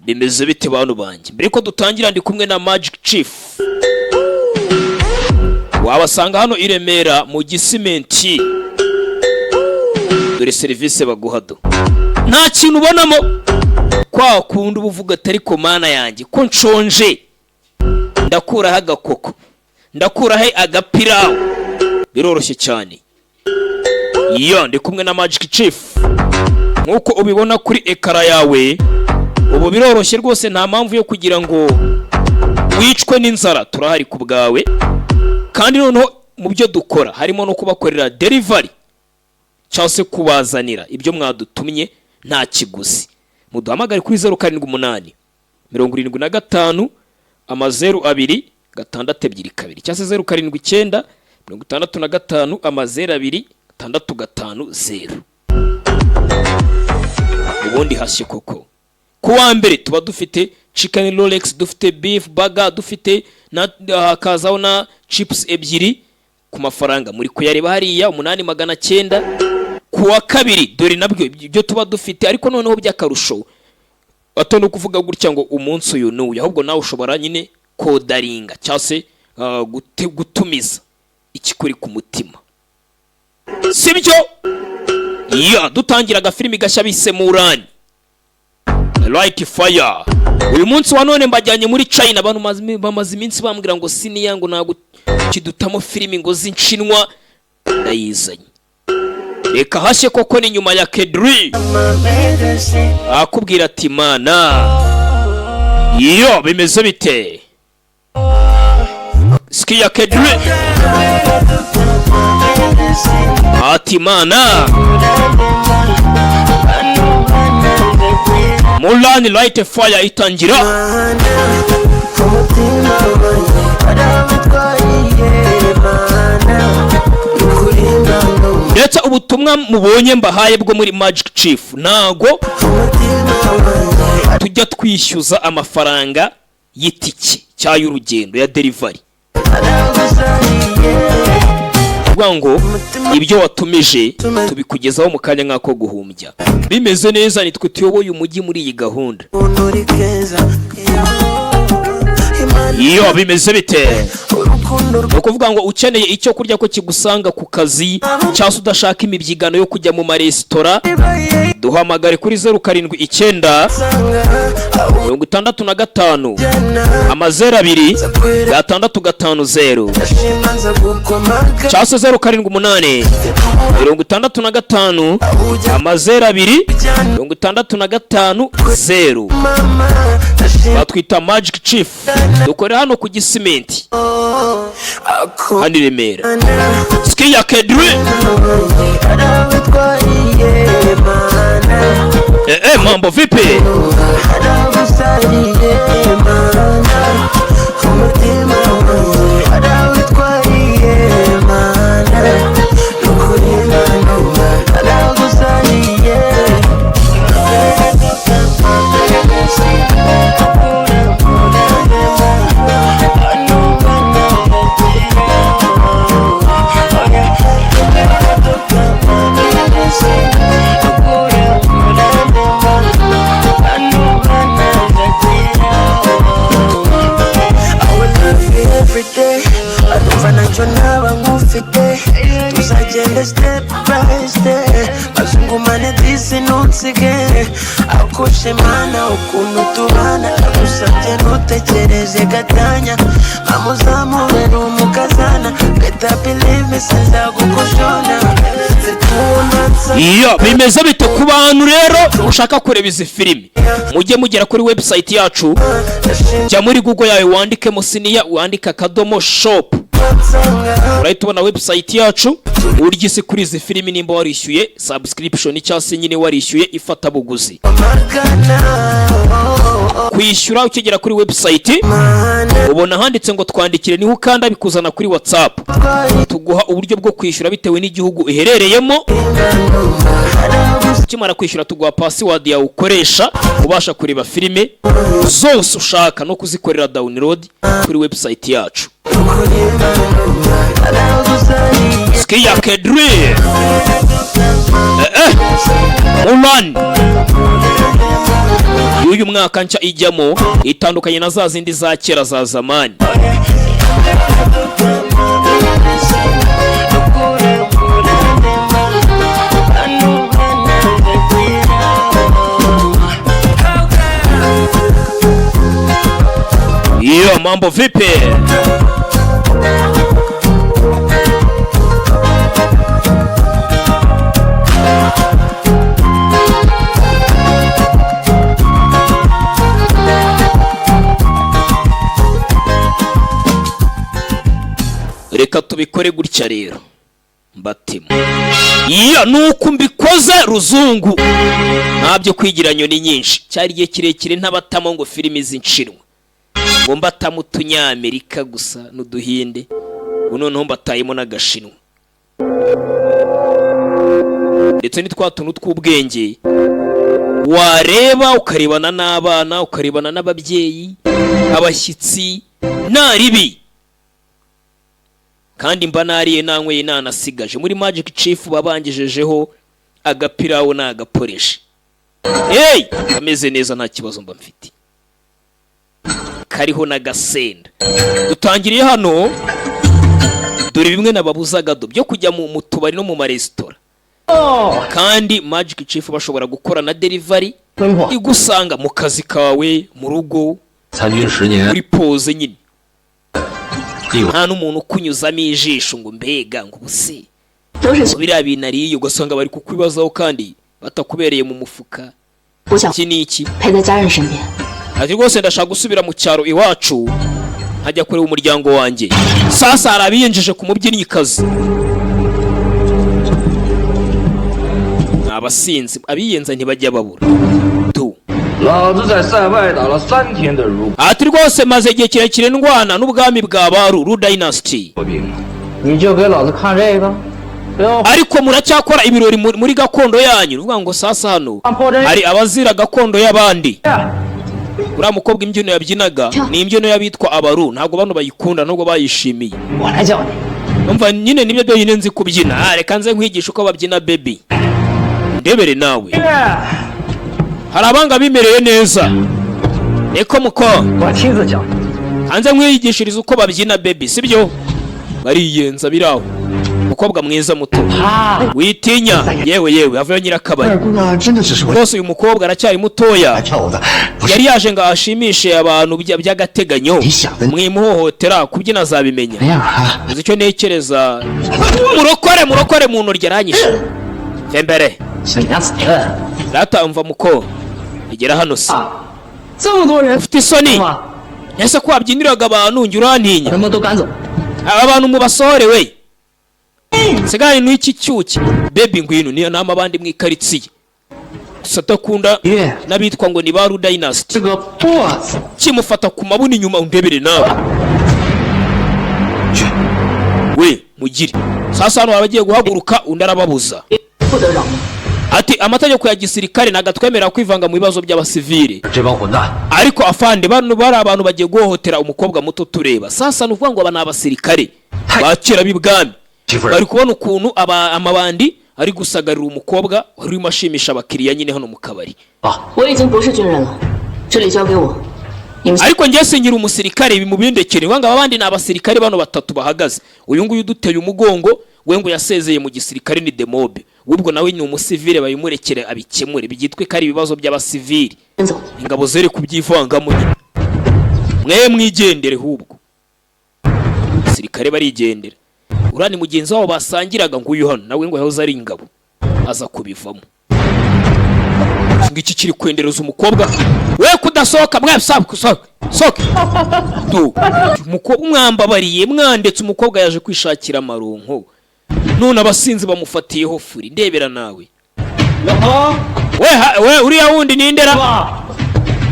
Bimeze bite, bantu banjye? Mbere ko dutangira, ndi kumwe na Magic Chief. Wabasanga hano i Remera mu Gisimenti. Dore serivisi baguha do, nta kintu ubonamo kwa kundi uba uvuga ati: "Ariko Mana yanjye, ko nshonje, ndakuraho agakoko, ndakuraho agapirawu?" Biroroshye cyane. Iyo ndi kumwe na Magic Chief, nk'uko ubibona kuri écran yawe ubu, biroroshye rwose, nta mpamvu yo kugira ngo wicwe n'inzara. Turahari ku bwawe, kandi noneho mu byo dukora harimo no kubakorera delivery cyangwa se kubazanira ibyo mwadutumye nta kiguzi. Muduhamagare kuri 0787520622, cyangwa se 0796500650. Ubundi hashye koko. Ku wa mbere tuba dufite chicken rolex, dufite beef burger, dufite na hakazaho na chips ebyiri ku mafaranga muri kuyareba hariya, 8900. Ku wa kabiri dore nabwo ibyo tuba dufite, ariko noneho by'akarusho bato, no kuvuga gutya ngo umunsi uyu n'uyu, ahubwo nawe ushobora nyine kodaringa cyangwa se gutumiza ikikuri ku mutima, sibyo? Iyo dutangira agafilimi gashya bise Mulan Light Fire. Uyu munsi wa none mbajyanye muri China. Abantu bamaze iminsi bambwira ngo siniya, ngo ntabwo kidutamo filimi ngo z'inshinwa. Ndayizanye, reka hashye koko. Ni nyuma ya Kedri akubwira ati: "Mana iyo bimeze bite?" Sikia Kedri ati: "Mana." Mulan Light Fire itangira. Umutima wanjye warabitwariye, Mana, ukuri ndandumva. Ndetse ubutumwa mubonye mbahaye bwo muri Magic Chief, ntago Umutima wanjye tujya twishyuza amafaranga y'itike cyangwa y'urugendo ya delivery. Aragusariye. Kuvuga ngo ibyo watumije tubikugezaho mu kanya nk'ako guhumbya, bimeze neza. Nitwe tuyoboye umujyi muri iyi gahunda. Ukuntu uri keza, Imana. Iyo bimeze bite? Urukundo. Ni ukuvuga ngo ukeneye icyo kurya ko kigusanga ku kazi, cyangwa se udashaka imibyigano yo kujya mu maresitora, rw'ibaye duhamagare kuri 079 sanga 65 awujyana 00 650, ndashima nza gukomaga. cyangwa se 078 65 00 650. Mama, ndashima. Batwita Magic Chief, dukorera hano ku Gisimenti, Ako hano i Remera. Sikia Kedri. Arabitwariye, Mana. Eh, eh, mambo vipi? Aragusariye, Mana, umutima wanjye arawitwariye, Mana, nukuri ndandumva aragusariye. I will love you every day. Numva ntacyo naba nkufite. Tuzagenda step by step, maze ungumane disi, ntunsige. Akushe Mana, ukuntu tubana, ndagusabye ntutekereze gatanya. Mama, uzamubera umukazana. Better believe me, sinzagukushona. Zikunda nsa. Iyo bimeze bite ku bantu rero ushaka kureba izi filimi? Mujye mugera kuri website yacu. Jya muri Google yawe, wandikemo siniya, wandike akadomo shop, urahita ubona website yacu. Urya isi kuri izi filimi nimba warishyuye subscription, cyangwa se nyine warishyuye ifatabuguzi. Kwishyura, ukigera kuri website ubona handitse ngo "Twandikire", niho ukanda bikuzana kuri WhatsApp. Tuguha uburyo bwo kwishyura bitewe n'igihugu uherereyemo. Ukimara kwishyura, tuguha password yawe ukoresha ubasha kureba filime zose ushaka no kuzikorera download kuri website yacu. Sikia Kedri, eh, eh. Mulan. Y'uyu mwaka nshya ijyamo itandukanye na za zindi za kera za zamani. Iyo mambo vipi? Reka tubikore gutya rero, mbatema iyo nuko mbikoze ruzungu, ntabyo kwigira nyoni nyinshi. Cyari igihe kirekire ntabatamo ngo filimi z'inshinwa, ngo mbatamo utunyamerika gusa n'uduhinde, ubu noneho mbatayemo n'agashinwa ndetse ni twa tuntu tw'ubwenge wareba ukarebana n'abana, ukarebana n'ababyeyi, abashyitsi, nta ribi. Kandi mba nariye, nanyweye, nanasigaje. Muri Magic Chief babangejejeho agapirawo n'agaporeshi, hey, kameze neza, nta kibazo mba mfite, kariho n'agasenda. Dutangiriye hano, dore bimwe nababuzaga do byo kujya mu tubari no mu maresitora, kandi Magic Chief bashobora gukora na delivery igusanga mu kazi kawe, mu rugo, 参军10年， muri pose nyine, 帝国 nta n'umuntu ukunyuzamo ijisho ngo mbega ngo ubuse 都是 biriya bintu ariye, ugasanga bari kukwibazaho kandi batakubereye mu mufuka. 我想 Iki ni iki? 陪在家人身边。 Ati rwose ndashaka gusubira mu cyaro iwacu, nkajya kureba umuryango wanjye. Sasa hari abiyinjije ku mubyinnyikazi, ni abasinzi, abiyenza ntibajya babura tu. 老子在塞外打了3天的如 Ati rwose maze igihe kirekire ndwana n'ubwami bwa baru Ru Dynasty, 国兵， 你就给老子看这个，不要 ariko muracyakora ibirori muri gakondo yanyu. Ni ukuvuga ngo sasa hano hari abazira gakondo y'abandi. Uriya mukobwa imbyino yabyinaga ni imbyino y'abitwa abaru, ntabwo bano bayikunda nubwo bayishimiye. 我来教你。 Umva nyine nibyo byonyine nzi kubyina. Ah, reka nze nkwigisha uko babyina baby, ndebere nawe. Hari abanga bimereye neza, niko muko. 我亲自教你。 Hanze nkwigishiriza uko babyina baby, sibyo? Bariyenza biraho. Umukobwa mwiza muto, witinya, yewe yewe, avayo nyirakabari. 二姑娘真的只是为 Rwose uyu mukobwa aracyari mutoya, 来跳舞的，不是 yari yaje ngo ashimishe abantu by'agateganyo, mwimuhohotera, kubyina azabimenya. 那样啊。 Uzi icyo ntekereza? Murokore, murokore mu ntoryi aranyishe mbere. 小娘子， Rata umva muko, igera hano se. 这么多人 Ufite isoni 吗？ Ese ko wabyiniraga abantu njye urantinya? 全部都赶走。 Aba bantu mubasohore we, nsigaye n'iki cyuki baby, ngwino niyo nama abandi mu ikaritsiye gusa adakunda Yeah. n'abitwa ngo ni ba Ru Dynasty. 这个 boss， Kimufata ku mabuno inyuma, undebere nawe we mugire. Sasa hano abagiye guhaguruka, undi arababuza. 不得扰民。 Ati amategeko ya gisirikare ntabwo atwemerera kwivanga mu bibazo by'abasivile. 这帮混蛋， Ariko afande, bano bari abantu bagiye guhohotera umukobwa muto tureba. Sasa ni ukuvuga ngo aba ni abasirikare ba kera b'ibwami, 媳妇儿 bari kubona ukuntu amabandi ari gusagarira umukobwa wari urimo ashimisha abakiriya nyine hano mu kabari. 啊！ 我已经不是军人了，这里交给我。你们 Ariko njye sinkiri umusirikare, ibi mubindekere. Ngo aba bandi ni abasirikare bano batatu bahagaze, uyu nguyu uduteye umugongo we ngo yasezeye mu gisirikare, ni demobe, ubwo nawe ni umusivile, babimurekere abikemure, byitwe ko ari ibibazo by'abasivili. 先走。 Ingabo zere kubyivangamo nyine, mwe mwigendere. Hubwo abasirikare barigendera. Uriya ni mugenzi wabo basangiraga, nguyu hano nawe ngo yahoze ari ingabo aza kubivamo. Iki ngiki kiri kwendereza umukobwa we kudasohoka, mwe sohoka sohoka tu. Umukobwa mwambabariye mwandetse, umukobwa yaje kwishakira amaronko, none abasinzi bamufatiyeho furi, ndebera nawe. We we uriya wundi nindera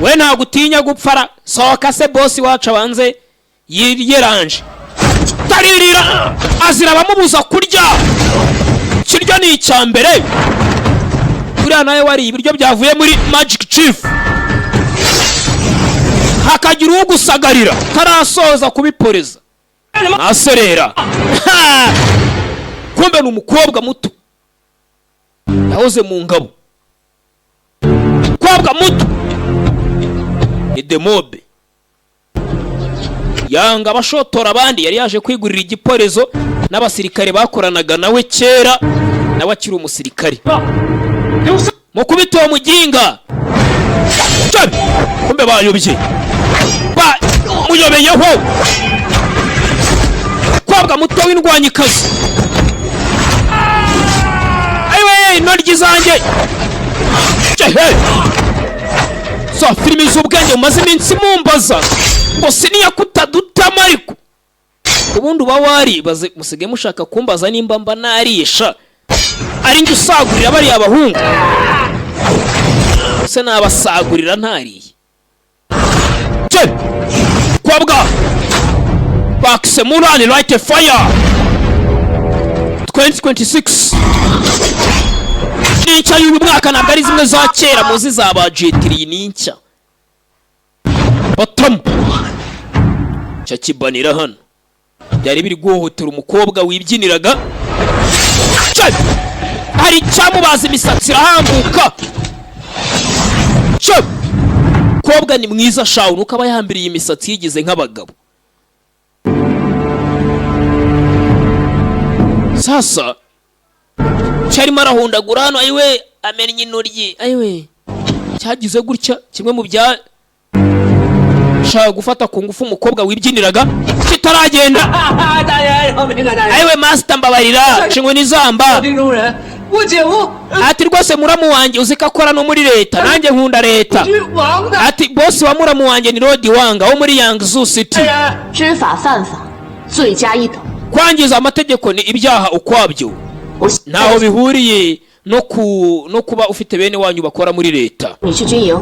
we, ntabwo utinya gupfara? Sohoka se bosi wacu abanze yiranje taririra, azira abamubuza kurya. Kirya ni icya mbere, uriya nawe wariye ibiryo byavuye muri Magic Chief, hakagira ugusagarira tarasoza kubiporeza ntaserera. Ha! Kumbe ni umukobwa muto yahoze mu ngabo, umukobwa muto. Demobe yanga abashotora abandi. Yari yaje kwigurira igiporezo n'abasirikare bakoranaga nawe kera, nawe akiri umusirikare. Mukubita uwo muginga. Cyo! Kumbe bayobye, muyobeyeho. Kobwa muto w'indwanyikazi, ayiwe, intoryi zanjye! Cyehe! Za filimi z'ubwenge mumaze iminsi mumbaza ngo siniya kutadutama, ariko ubundi uba waribaze. Musigaye mushaka kumbaza nimba mba narisha, ari njye usagurira bariya bahungu se? Nabasagurira ntariye? Cye! Kobwa bakise Murani Light Fire 2026, ni nshya y'uyu mwaka, ntabwo ari zimwe za kera muzi za ba jetiri, ni nshya. Batamu cya kibanira hano byari biri guhohotera umukobwa wibyiniraga. Cya! Hari icyamubaza, imisatsi irahambuka. Cya! Mukobwa ni mwiza shawu, nuko aba yahambiriye imisatsi yigize nk'abagabo. Sasa cyarimo arahundagura hano, ayiwe, amennye intoryi, ayiwe! Cyagize gutya kimwe mu bya shaka gufata ku ngufu umukobwa wibyiniraga kitaragenda. 大爷，饶命啊！大爷， Ayiwe master, mbabarira, nshingwe n'izamba. 丁中人，我姐夫 Ati rwose muramu wanjye uzi ko akora no muri leta, nanjye nkunda leta. 是王大 Ati boss wa muramu wanjye ni Lord Wanga wo muri Yangzhou City. 人。 知法犯法，罪加一等。 Kwangiza amategeko ni ibyaha ukwabyo. 我 Ntaho bihuriye no kuba ufite bene wanyu bakora muri leta. 你去军营，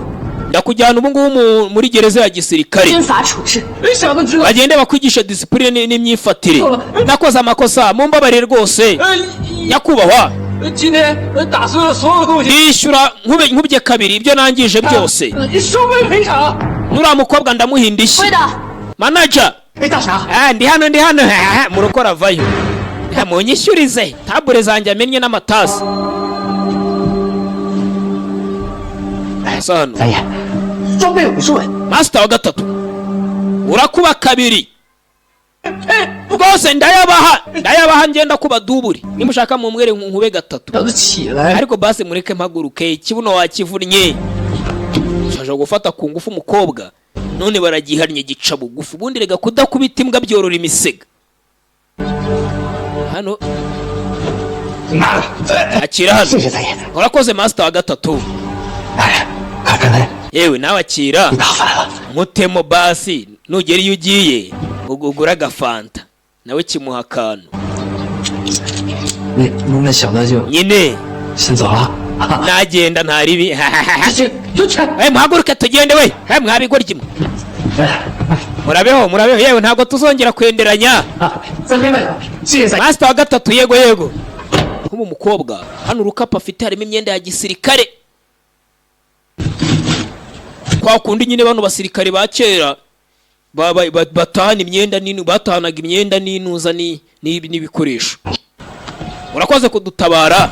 Ndakujyana ubu ngubu muri gereza ya gisirikare. 军法处置。 你小子知道？ Bagende bakwigisha disipurine n'imyifatire. Nakoze amakosa, mumbabarire rwose, nyakubahwa. 今天打碎了所有东西， Ndishyura nkube nkubye kabiri ibyo nangije byose. 你双倍赔偿。 Nuriya mukobwa ndamuha indishyi. 会的， Manager. 哎，大侠， Ah, ndi hano, ndi hano. Murokora avayo. Ah, munyishyurize tabure zanjye amennye n'amatasi. Asa hano. 大爷，双倍50万。 Master wa gatatu, urakuba kabiri rwose, ndayabaha, ndayabaha, ngenda kuba duburi. Nimushaka mumwere nkube gatatu. 小子起来！ Ariko basi mureke mpaguruke, ikibuno wakivunnye. Shaje gufata ku ngufu umukobwa none baragihannye, gica bugufi. Ubundi rega kudakubita imbwa byorora imisega. Hano 拿着， akira hano. 谢谢大爷。 Urakoze, master wa gatatu. 哎，看刚才 Yewe nawe akira. 你打反了。 Mutemo basi, nugera iyo ugiye ugura agafanta. Nawe kimuha akantu. 那那小的就 Nyine 先走了。 nagenda ntaribi. 这这这， Eh, muhaguruke tugende we. Eh, mwabigoryi mwe, murabeho, murabeho. Yewe, ntabwo tuzongera kwenderanya. 再见，谢谢。 Master wa gatatu, yego yego. Nk'ubu mukobwa hano urukapu afite harimo imyenda ya gisirikare, kwa kundi nyine bano basirikare ba kera batahana imyenda nini, batahanaga imyenda n'inuza n'ibikoresho. Urakoze kudutabara,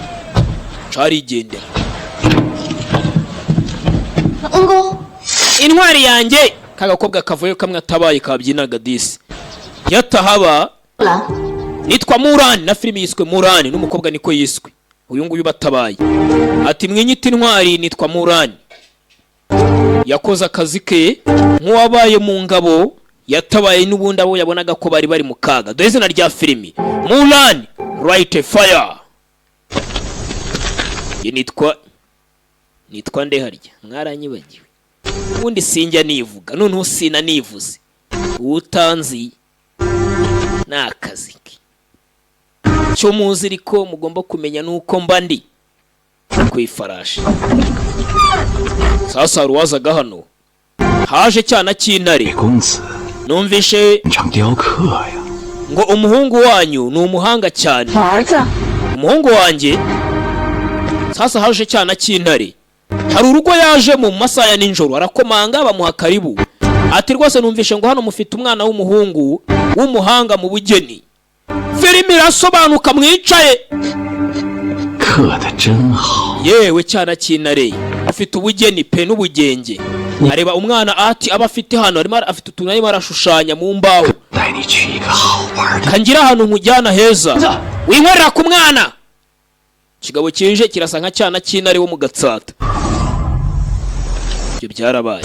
carigendera. 恩公， Intwari yanjye, kagakobwa kavuye kamwe atabaye kabyinaga disi yatahaba. 兰， Nitwa Murani, na filimi yiswe Murani n'umukobwa niko yiswe. Uyu nguyu batabaye ati mwinyita intwari, nitwa Murani. Yakoze akazi ke nk'uwabaye mu ngabo, yatabaye n'ubundi abo yabonaga ko bari bari mu kaga. Dore izina rya filimi, Murani Right Fire. Ye nitwa nde harya? Mwaranyibagiwe. Ubundi sinjya nivuga, noneho sinanivuze. Utanzi ni akazi ke. Cyo muzi ariko mugomba kumenya nuko mba ndi ku ifarashi. Sasa hari uwazaga hano, haje cyana cy'intare. 公子 Numvishe 擅长雕刻呀。 ngo umuhungu wanyu ni umuhanga cyane. 我儿子， Umuhungu wanjye. Sasa haje cyana cy'intare, hari urugo yaje mu masaha ya nijoro, arakomanga, bamuha karibu. Ati rwose numvishe ngo hano mufite umwana w'umuhungu w'umuhanga mu bugeni. Filimi irasobanuka, mwicaye. 刻的真好。 Yewe cyana cy'intare, ufite ubugeni pe n'ubugenge. Areba umwana ati aba afite hano, arimo afite utuntu arimo arashushanya mu mbaho. 带你去一个好玩的。 Kangira ahantu nkujyana heza, winkorera ku mwana. Ikigabo kije kirasa nka cyana cy'intare wo mu Gatsata. Ibyo byarabaye.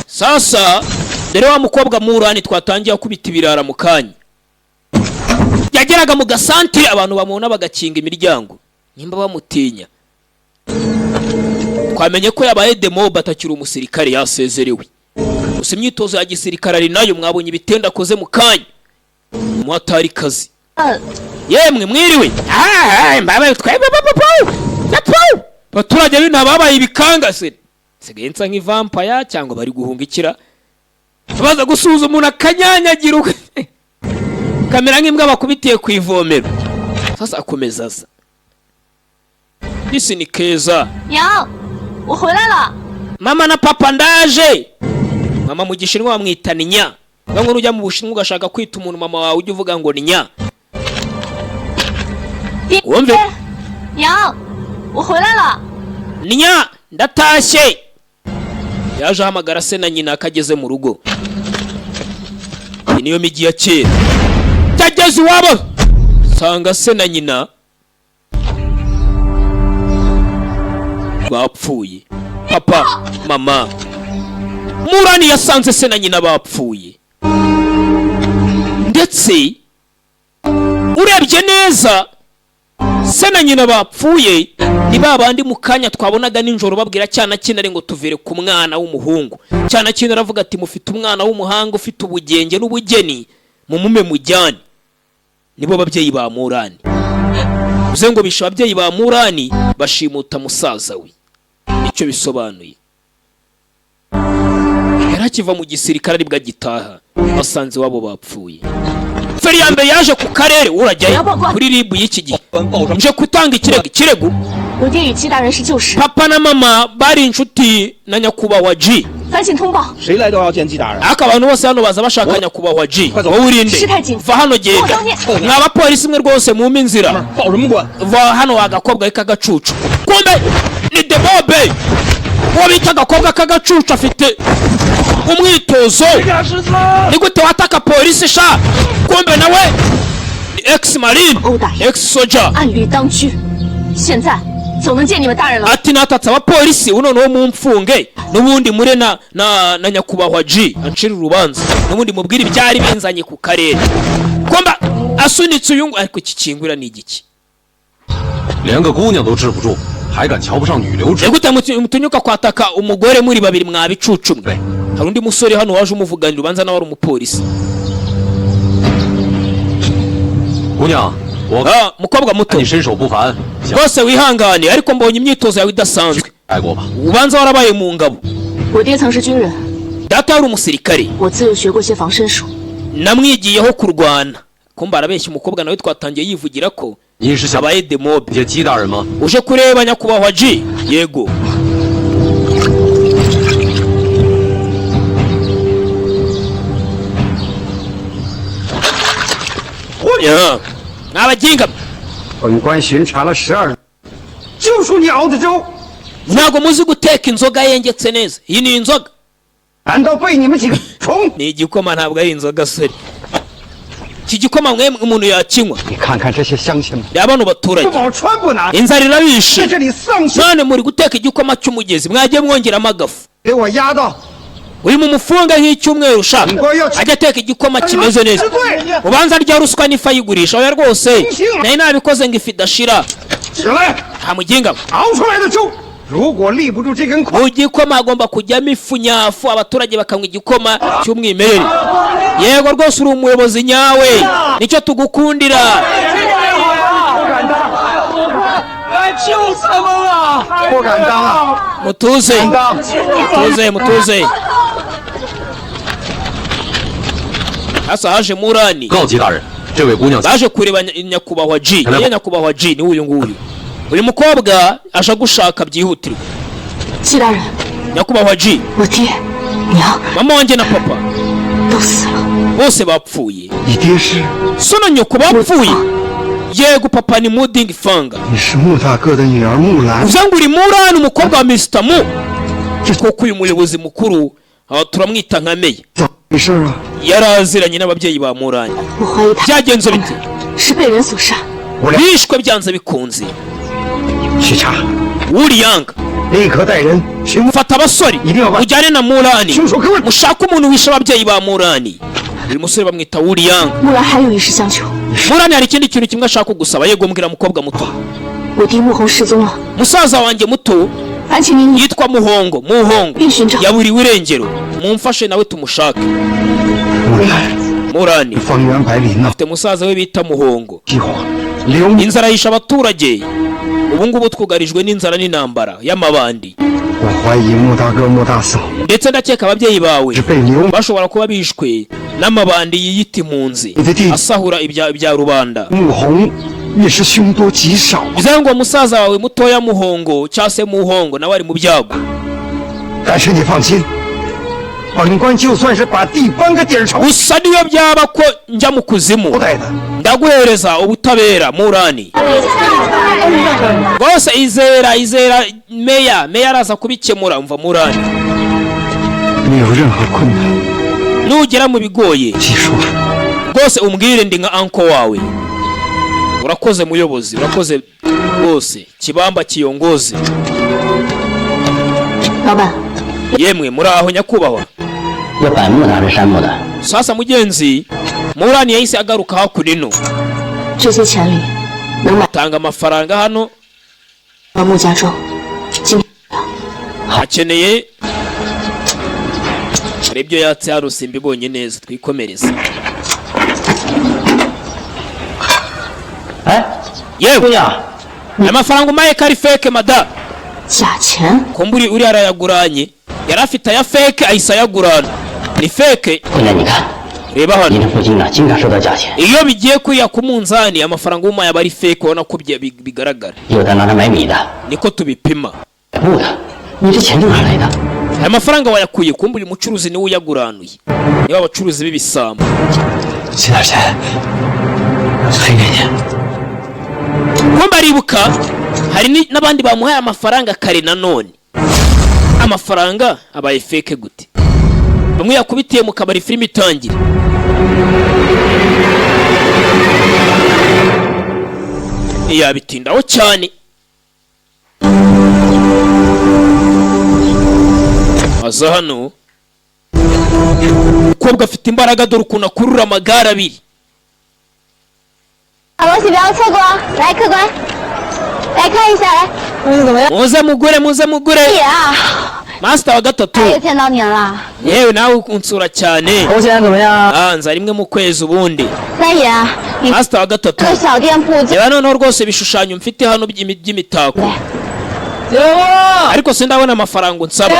Sasa dore wa mukobwa Murani twatangiye akubita ibirara mu kanya, yageraga mu gasantire abantu bamubona bagakinga imiryango nimba bamutinya. Twamenye ko yabaye demob, atakiri umusirikare, yasezerewe. Gusa imyitozo ya gisirikare ari nayo, mwabonye ibitendo akoze mu kanya, umuhatari kazi. Yemwe mwiriwe. Ah, mbabaye twebwe. Abaturage b'inaha babaye ibikanga se, nsigaye nsa nk'ivampire cyangwa bari guhunga ikira, baza gusuhuza umuntu akanyanyagira kamera nk'imbwa bakubitiye ku ivomero. Sasa akomeza aza, isi ni keza. 娘，我回来了。 Mama na papa, ndaje. Mama mu Gishinwa bamwita ni nya. Ngo nujya mu Bushinwa ugashaka kwita umuntu mama wawe, ujye uvuga ngo ni nya. 爹， Wumve. 娘，我回来了。 Ni nya, ndatashye. Yaje ahamagara se na nyina akageze mu rugo. Iyi niyo migi ya kera. Cyageze iwabo sanga se na nyina bapfuye. Papa, mama. Murani yasanze se na nyina bapfuye, ndetse urebye neza se na nyina bapfuye ni ba bandi mu kanya twabonaga nijoro babwira cyana cy'intare ngo tuvere ku mwana w'umuhungu. Cyana cy'intare aravuga ati mufite umwana w'umuhanga ufite ubugenge n'ubugeni, mumume mujyane. Nibo babyeyi ba Murani. Bivuze ngo bishe ababyeyi ba Murani, bashimuta musaza we, nicyo bisobanuye. Yari akiva mu gisirikare aribwo agitaha, basanze iwabo bapfuye. Feri ya mbere yaje ku karere, urajyayo kuri RIB y'iki gihe, nje gutanga ikirego. Ikirego? 我爹与季大人是旧识， Papa na mama bari inshuti na nyakubahwa G. 烦请通报。 谁来都要见季大人。 Ariko abantu bose hano baza bashaka nyakubahwa G. Wowe urinde? Va hano, genda. Mwa bapolisi mwe rwose, mumpe inzira. 报什么官？ Va hano wa gakobwa k'agacucu. Kumbe ni demobe, uwo bita agakobwa k'agacucu afite umwitozo. Ni gute wataka polisi sha? Kumbe nawe ni ex marine, 殴打 ex soldier. 按律当拘，现在总能见你们大人了。 Ati natatse abapolisi, ubu noneho mumfunge, n'ubundi mure na nyakubahwa G ancira urubanza, n'ubundi mubwire ibyari binzanye ku karere. Kumba asunitse uyu ariko iki kingura ni igiki? 连个姑娘都治不住，还敢瞧不上女流之 Ni gute mutunyuka kwataka umugore muri babiri mwabicucu mwe? Hari undi musore hano waje umuvuganira, ubanza nawe ari umupolisi. 姑娘，我 Ah, mukobwa muto, 看你身手不凡，想 rwose wihangane, ariko mbonye imyitozo yawe idasanzwe, 爱过吧？ ubanza warabaye mu ngabo. 我爹曾是军人， Data yari umusirikare. 我自幼学过些防身术。 Namwigiyeho kurwana. Kumba arabeshya umukobwa, nawe twatangiye yivugira ko 你是想 abaye demobe. 见姬大人吗？ Uje kureba nyakubahwa G? Yego. Ya. Mwabaginga. 本官巡查了12，就属你熬的粥， Ntabwo muzi guteka inzoga yengetse neza. Iyi ni inzoga? 难道被你们几个虫？ Ni igikoma, ntabwo ari inzoga sore. Iki gikoma mwe umuntu yakinywa? 你看看这些乡亲们， Reba bano baturage, 不饱穿不暖， inzara irabishe, 在这里丧生， none muri guteka igikoma cy'umugezi, mwagiye mwongeramo agafu. 给我压到 Uri mu mufunga nk'icyumweru, ushaka ajya ateka igikoma kimeze neza. Ubanza arya ruswa n'ifu ayigurisha. Oya rwose, nari nabikoze ngo ifu idashira. 起来， Nta muginga we. 熬出来的粥，如果立不住这根筷， Mu gikoma hagomba kujyamo ifu nyafu, abaturage bakanywa igikoma cy'umwimerere. Yego rwose, uri umuyobozi nyawe, nicyo tugukundira. 救他们啊！ 不敢当啊！ Mutuze, mutuze, mutuze. Hasa haje Murani. 告急大人，这位姑娘 Baje kureba nyakubahwa G. Ye, nyakubahwa G ni uyu nguyu. Uyu mukobwa aje gushaka byihutirwa. 季大人， Nyakubahwa G, 我爹、娘 mama wanjye na papa 都死了。 bose bapfuye. 你爹是 So na nyoko bapfuye. Yego papa, ni Muding Fanga. 你是穆大哥的女儿木兰。 Uvuze ngo uri Murani, umukobwa wa Mr Mu koko? Uyu muyobozi mukuru aha turamwita nka meya. 怎么回事啊？ Yaraziranye n'ababyeyi ba Murani. 我怀疑他 Byagenze bite? 是被人所杀。 Bishwe byanze bikunze. 去查， Wuriyanga, 立刻带人寻 fata abasore ujyane na Murani, mushake umuntu wishe ababyeyi ba Murani. Uyu musore bamwita Wuriyanga. 木兰还有一事相求， Murani hari ikindi kintu kimwe ashaka kugusaba. Yego, mbwira mukobwa muto. 我弟穆弘失踪了， Musaza wanjye muto 烦请您 yitwa Muhongo, Muhongo yaburiwe irengero, mumfashe nawe tumushake. 木兰， Murani 方圆百里闹 afite musaza we bita Muhongo. 饥荒，流民。 Inzara yishe abaturage, ubu ngubu twugarijwe n'inzara n'intambara y'amabandi. 我怀疑穆大哥、穆大嫂 Ndetse ndakeka ababyeyi bawe 是被流 bashobora kuba bishwe n'amabandi yiyita impunzi asahura ibya rubanda. 穆弘也是凶多吉少。 Bivuze ngo musaza wawe mutoya Muhongo cyangwa se Muhongo nawe ari mu byago. 但是你放心，本官就算是把地搬个底儿朝 Gusa niyo byaba ko njya mu kuzimu, 带的， ndaguhereza ubutabera. Murani rwose, izera, izera meya, meya araza kubikemura. Umva Murani, 你有任何困难， nugera mu bigoye 记说。 rwose umbwire, ndi nka uncle wawe. Urakoze muyobozi, urakoze rwose, kibamba kiyongozi. 老板， Yemwe muri aho nyakubahwa. 要板木的还是杉木的？ Sasa mugenzi Murani yahise agaruka hakuno. 这些钱里能买 Tanga amafaranga hano. 到穆家庄。今天 Akeneye, hari ibyo yatse hano simbibonye neza, twikomereze. 哎， Yewe, 姑娘， aya mafaranga umaye ko ari fake mada? 假钱， Kumburi uriya arayaguranye, yari afite aya fake ahise ayagurana, ni fake. 姑娘你看， Reba hano. 您这父亲呢，经常收到假钱， Iyo bigiye kuriya ku munzani, amafaranga umaye aba ari fake, ubona ko bigaragara. 有的拿来买米的、 Niko tubipima. 买布的，你这钱从哪来的？ Aya mafaranga wayakuye? Kumbura umucuruzi niwe uyaguranuye, niba abacuruzi b'ibisambo. 这点钱赔给你。 Kumba aribuka hari n'abandi bamuhaye amafaranga kare, nanone amafaranga abaye fake gute? Bamwe yakubitiye mu kabari filime itangira. Ntiyabitindaho cyane, aza hano. Umukobwa afite imbaraga, dore ukuntu akurura amagare abiri. 好东西不要错过哦！来，客官，来看一下，来，怎么样？ Muze mugure, muze mugure. 姐啊， Master wa gatatu. 又见到您了。 Yewe, nawe unsura cyane. 头钱怎么样？ Ah, nza rimwe mu kwezi ubundi. 三爷，你 Master wa gatatu. 这个小店铺 Reba noneho rwose ibishushanyo mfite hano by'imitako. 姐夫， Ariko sindabona amafaranga unsaba.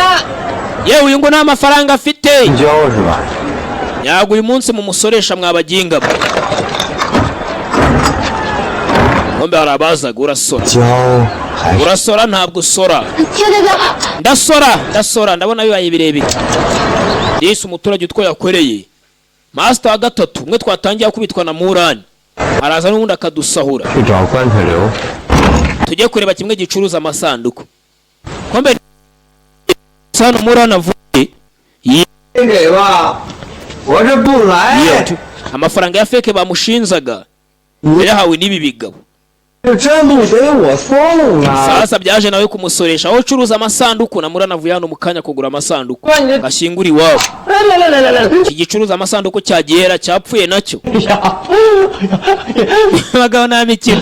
Yewe, uyu ngo nta mafaranga afite. 交是吧？ Nyago uyu munsi mumusoresha mwabaginga mwe. Bombe hari abazaga, urasora. 交还是 Urasora ntabwo usora? 对对对， Ndasora, ndasora, ndabona bibaye birebire. Disi umuturage utwo yakoreye. Master wa gatatu umwe twatangiye akubitwa na Murani, araza n'ubundi akadusahura. 去找棺材刘。 Tujye kureba kimwe gicuruza amasanduku. Kombe hano Murani avuye 你给吧，我这不来， amafaranga ya fake bamushinzaga yayahawe n'ibi bigabo. 这真不给我送啊！ Sasa byaje nawe kumusoresha aho ucuruza amasanduku na Murani avuye hano mu kanya kugura amasanduku ashyingura iwabo. 来来来来来来， Iki gicuruza amasanduku cyagihera cyapfuye nacyo. 哎呀， Abagabo nta mikino.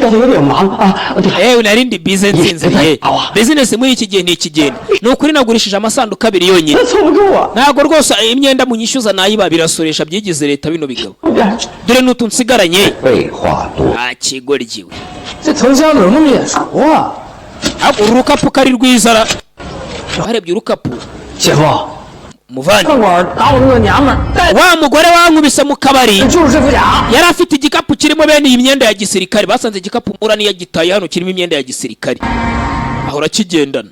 刚才有点忙啊，对， Ewe, narindi bize nsinziriye, business muri iki gihe ntikigenda. Ni ukuri nagurishije amasanduku abiri yonyine. 这凑不够啊， Ntabwo rwose imyenda munyishyuza nayiba, birasoresha byigize leta bino bigabo. Dore n'utu nsigaranye. 废话多， Nta kigoryiwe. 这藤箱怎么那么眼熟啊？ Ariko uru rukapu ko ari rwiza ra, warebye urukapu? 姐夫， Muvandi, 饭馆打我那个娘们儿带 wa mugore wankubise mu kabari 就是这副甲。 yari afite igikapu kirimo bene iyi myenda ya gisirikare. Basanze igikapu Murani yagitaye hano kirimo imyenda ya gisirikare, ahora akigendana.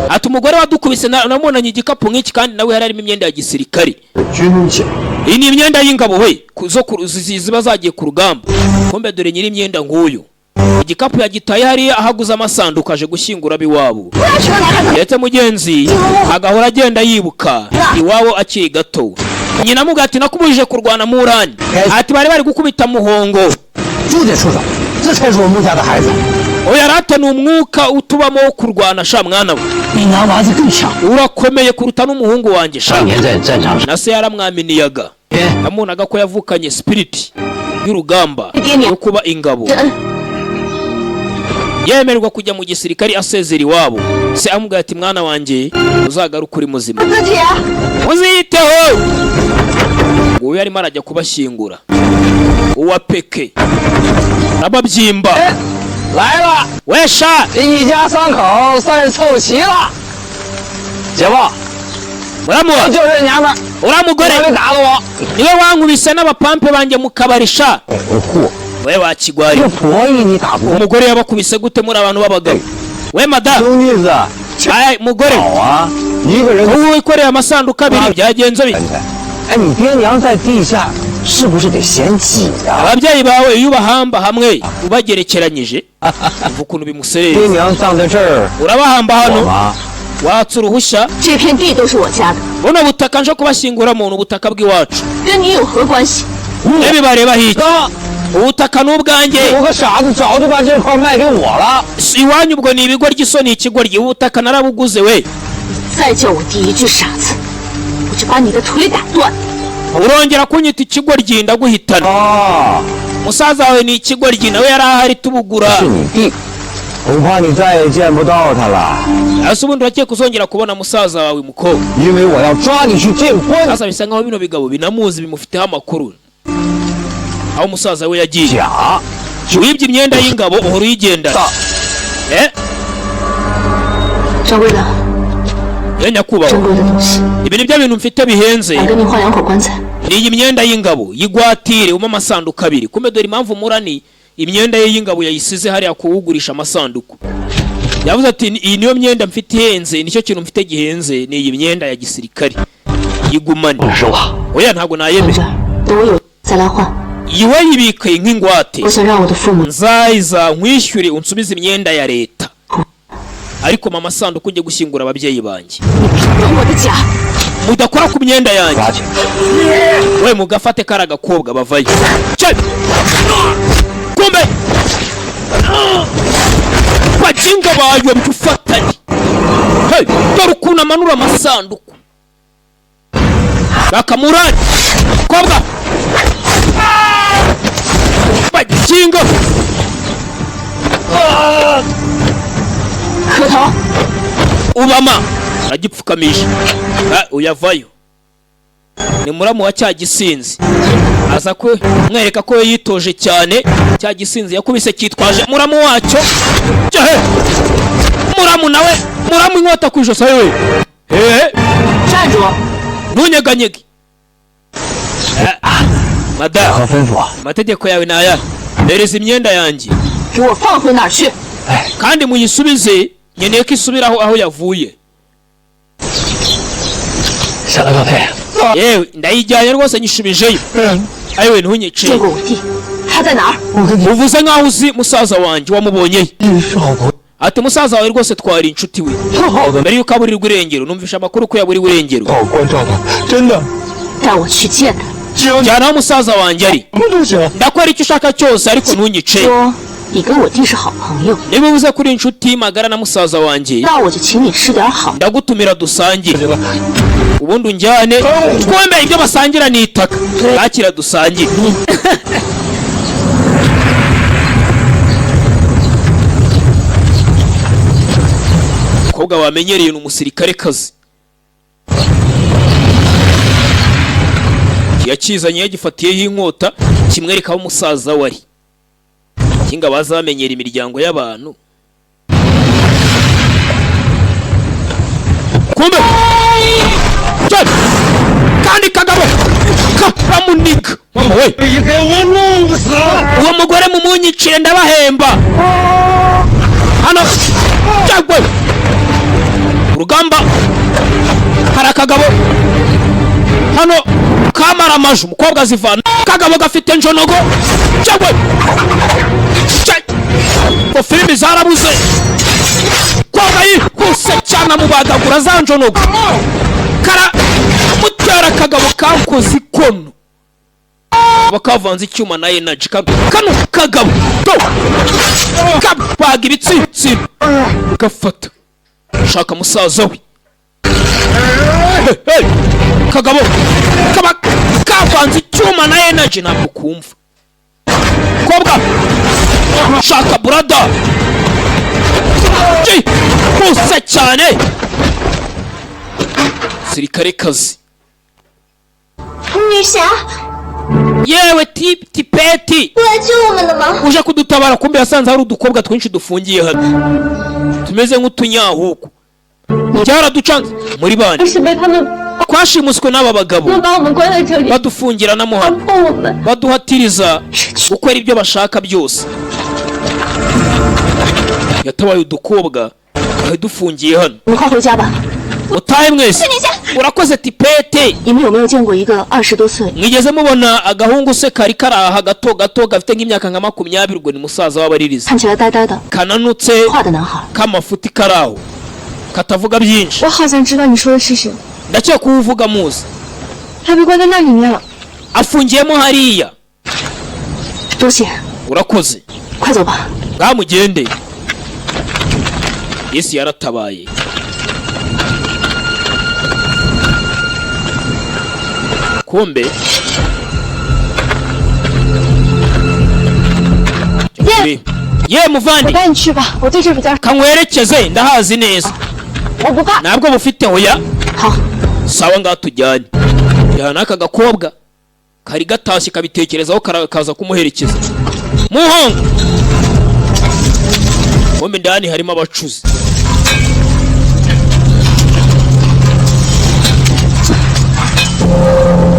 Ati umugore wadukubise namubonanye igikapu nk'iki, kandi nawe yari arimo imyenda ya gisirikare. 军甲， Iyi ni imyenda y'ingabo we zo ziba zagiye ku rugamba. Kumbe dore nyiri imyenda nguyu, igikapu yagitaye hariya ahaguze amasanduku, aje gushyingura ab'iwabo. Ndetse mugenzi agahora agenda yibuka iwabo akiri gato. Nyina amuga ati nakubujije kurwana murani, ati bari bari gukubita muhongo. 就得出手，这才是我穆家的孩子。 Oya rata, ni umwuka utubamo wo kurwana sha mwana we. 比男娃子更强。 Urakomeye kuruta n'umuhungu wanjye sha. 当年在战场上， Na se yaramwaminiyaga, yamubonaga ko yavukanye spirit y'urugamba, yo kuba ingabo. Yemererwa kujya mu gisirikari, asezera iwabo, se amubwira ati mwana wanjye, uzagaruke uri muzima. 自己啊。 Muziyiteho. Nguyu arimo arajya kubashyingura uwa peke ababyimba. 来了， Wesha. 这一家三口算是凑齐了。姐夫， Muramuha. 就这娘们儿， Uriya mugore 他打的我。 niwe wankubise n'abapampe banjye mu kabari sha. We wakigwari. 这婆姨你打不过， Umugore yabakubise gute muri abantu b'abagabo we madamu? 兄弟子， Ay mugore. 好啊，一个人。 Ubu wikoreye amasanduku abiri byagenze bite? 哎，你爹娘在地下是不是得嫌挤呀？ Ababyeyi bawe iyo ubahamba hamwe ubagerekeranyije, uva ukuntu 爹 bimuserereza. 娘葬在这儿， Urabahamba 我 hano 吗？ watse uruhushya? 这片地都是我家的， Buno butaka nje kubashyinguramo ni ubutaka bw'iwacu. 跟你有何关系？ Nibibareba hirya, 哥， ubutaka ni ubwanjye. 有个傻子早就把这块卖给我了。 Si iwanyu ubwo ni ibigoryi, so ni ikigoryi, ubutaka narabuguze we. 再叫我弟一句傻子，我就把你的腿打断。 Urongera kunyita ikigoryi ndaguhitana. 啊， Musaza wawe ni ikigoryi, nawe yari ahari tubugura. 是你弟，恐怕你再也见不到他了， Ese ubundi urakeka uzongera kubona musaza wawe mukobwa? 因为我要抓你去见官。 Sasa bisa nkaho bino bigabo binamuzi, bimufiteho amakuru aho musaza we yagiye. 假， Wibye imyenda y'ingabo uhora uyigendana, eh? 掌柜的， Ye nyakubahwa. 珍贵的东西， Ibi ni byo bintu mfite bihenze. 想跟你换两口棺材。 Ni iyi myenda y'ingabo y'igwatire umpe amasanduku abiri. Kumbe dore impamvu murani imyenda ye y'ingabo yayisize hariya kuwugurisha amasanduku. Yavuze ati iyi niyo myenda mfite ihenze, nicyo kintu mfite gihenze, ni iyi myenda ya gisirikari, yigumane. 是我， Oya, ntabwo 放 nayemera. 这儿，等我有再来换。 Iyi we yibike nk'ingwate. 我想让我的父母 Nzayiza nkwishyure unsubize imyenda ya leta, ariko mama sanduku njye gushyingura ababyeyi banjye. 你别动我的甲！ Mudakora ku myenda yanjye. 抓起来。 We mugafate kari agakobwa bavayo. Cye! Kumbe bajinga bayobye ufatanye. Hey, dore ukuntu amanura amasanduku bakamurani kobwa bajinga. 磕头！ Ubama aragipfukamisha. Ah, uyavayo ni muramu wa cya gisinzi, aza kumwereka ko yitoje cyane. Cya gisinzi yakubise cyitwaje muramu wacyo. Cyahe muramu nawe, muramu inkota ku ijosi we hehe. 站住！ Ntunyeganyege. Ah, madamu. 何吩咐啊？ Amategeko yawe ni aya: mpereza imyenda yanjye. 给我放回哪儿去？ Kandi muyisubize, nkeneye ko isubiraho aho yavuye. 下来告退。 Yewe, ndayijyanye rwose, nyishubijeyo. Ayiwe, ntunyice. 见过我弟，他在哪儿？ Uvuze nkaho uzi musaza wanjye, wamubonye? 是好朋友， Ati musaza wawe rwose twari inshuti we. 特好的， Mbere yuko aburirwa irengero, numvisha amakuru ko yaburiwe irengero. 好关照他，真的， 带我去见他。 只要你 Njyana aho musaza wanjye ari. 什么都行。 Ndakora icyo ushaka cyose, ariko ntunyice. 说你跟我弟是好朋友， Niba uvuze ko uri inshuti magara na musaza wanjye, 那我就请你吃点好。 ndagutumira dusangire, ubundi unjyane. Twembe ibyo basangira ni itaka, bakira dusangire. Umukobwa wamenyereye ni umusirikare kazi, yakizanye yagifatiyeho inkota, kimwereka aho umusaza we ari. Kinga baza bamenyera imiryango y'abantu. Kumbe cyane kandi kagabo karamuniga mama we. 你给我弄死！ Uwo mugore mumunyicire, ndabahemba hano cyangwa Kano kamara amaju, umukobwa azivana. Kagabo gafite njonogo cyangwa ngo filimi zarabuze. Koga yihuse cyane, amubagagura za njonogo, kara mutera. Akagabo kakoze ikono, bakavanze icyuma na energy. Kano kagabo to kabaga ibitsitsino, gafata shaka musaza we. Hey, hey! Kagabo kaba kavanze icyuma na energy, ntabwo kumva. Kobwa shaka brother hose cyane, sirikare kazi. 女侠， Yewe tipeti. 过来救我们的吗？ Uje kudutabara? Kumbe yasanze hari udukobwa twinshi dufungiye hano tumeze nk'utunyahuku, byaraducanze muri bande. 是被他们 Twashimuswe n'aba bagabo. 把我们关在这里， Badufungiranamo hano. 强迫我们。 Baduhatiriza gukora ibyo bashaka byose. Yatabaye udukobwa twari dufungiye hano. 你们快回家吧。 Mutahe mwese, urakoze tipete. 你们有没有见过一个20多岁 Mwigeze mubona agahungu se kari kari aha gato gato gafite nk'imyaka nka 20? Ubwo ni musaza w'abaririza. 看起来呆呆的 Kananutse 画的男孩？ k'amafuti kari aho katavuga byinshi. 我好像知道你说的是谁， Ndakeka uwo uvuga muzi. 他被关在那里面了。 Afungiyemo hariya. 多谢， Urakoze. 快走吧。 Bwamugende, Yesu yaratabaye. Kumbe ye 我 muvandi. 带你去吧，我对这比较， Kankwerekeze, ndahazi neza. 我不怕。 Ntabwo bufite, hoya. 好， Sawa, ngaha tujyanye. Jyana n'aka gakobwa kari gatashye kabitekerezaho, kaza kumuherekeza muhongo. Kumbe indani harimo abacuzi.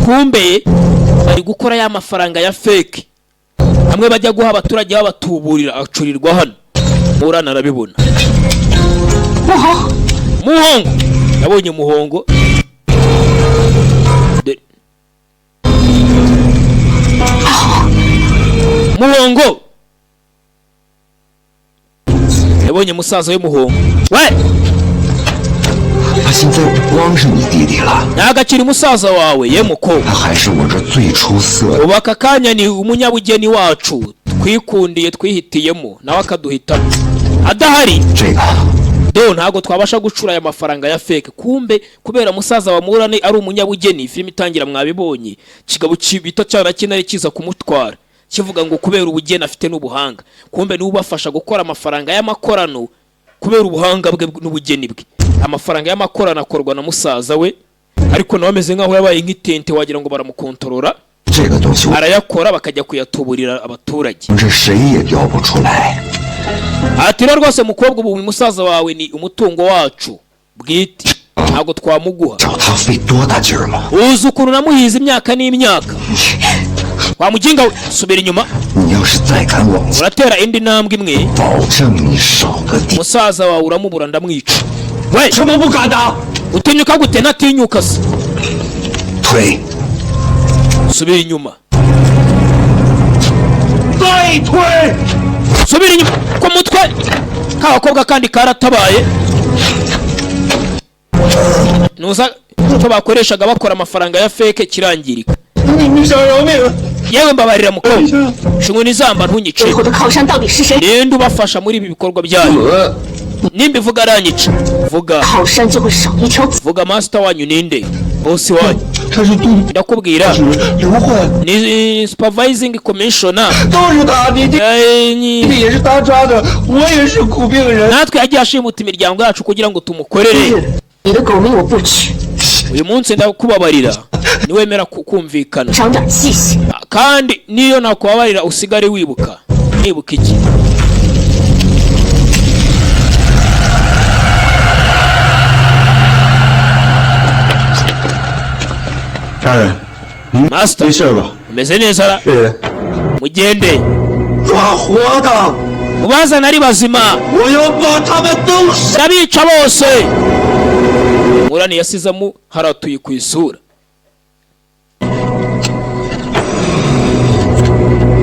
Kumbe bari gukora ya mafaranga ya fake hamwe bajya guha abaturage babatuburira, acurirwa hano. Murana arabibona. 莫红， Muhongo yabonye muhongo. Muhongo yabonye musaza w'umuhongo we. 他现在不光是你弟弟了， Ntabwo akiri musaza wawe ye muko. 他还是我这最出色的 Ubu aka kanya ni umunyabugeni wacu twikundiye, twihitiyemo, nawe akaduhitamo. Adahari 这个。 do ntabwo twabasha gucura aya mafaranga ya fake. Kumbe kubera musaza wa Murane ari umunyabugeni, filime itangira mwabibonye, kigabo bita cyana kinari kiza kumutwara kivuga ngo kubera ubugeni afite n'ubuhanga. Kumbe niwe ubafasha gukora amafaranga y'amakorano kubera ubuhanga bwe n'ubugeni bwe. Amafaranga y'amakorano akorwa na musaza we, ariko nawe ameze nk'aho yabaye nk'itente, wagira ngo baramukontorora. 这个东西，我 Arayakora bakajya kuyatuburira abaturage. 们这谁也雕不出来。 Ati rero rwose mukobwa, ubu uyu musaza wawe ni umutungo wacu bwite, ntabwo twamuguha. 找他费多大劲儿吗？ Uzi ukuntu namuhize imyaka n'imyaka? Wamuginga we, subira inyuma. 你要是再敢往前， Uratera indi ntambwe imwe, 保证你少个弟。 musaza wawe uramubura, ndamwica we. 什么不敢当？ Utinyuka gute? Ntatinyuka se? 退， Subira inyuma. 再退！ Subira inyuma ku mutwe. Ka gakobwa kandi karatabaye, nuza icyo bakoreshaga bakora amafaranga ya fake kirangirika. 你你想饶命？ Yewe mbabarira mukobwa, shinguni izamba, ntunyice. 背后的靠山到底是谁？ Ninde ubafasha muri ibi bikorwa byanyu? Nimba ivuga aranyica, vuga. 靠山就会少一条子。 Vuga, master wanyu ninde? Boss wanyu? 他是杜 Ndakubwira. 刘焕， Ni supervising commissioner. 都是他，你弟 Ni 弟也是他抓的，我也是苦病人。 natwe yagiye ashimuta imiryango yacu kugira ngo tumukorere. 你的狗命我不取， Uyu munsi ndakubabarira niwemera kumvikana. 长点记性。 Kandi niyo nakubabarira usigare wibuka. Nibuka iki? 家人， Master. 没事吧？ Umeze neza ra? 谢谢。 Mugende. 抓活的， Mubazane ari bazima. 我要把他们都杀。 Ndabica bose. Murani yasizemo haratuye ku isura.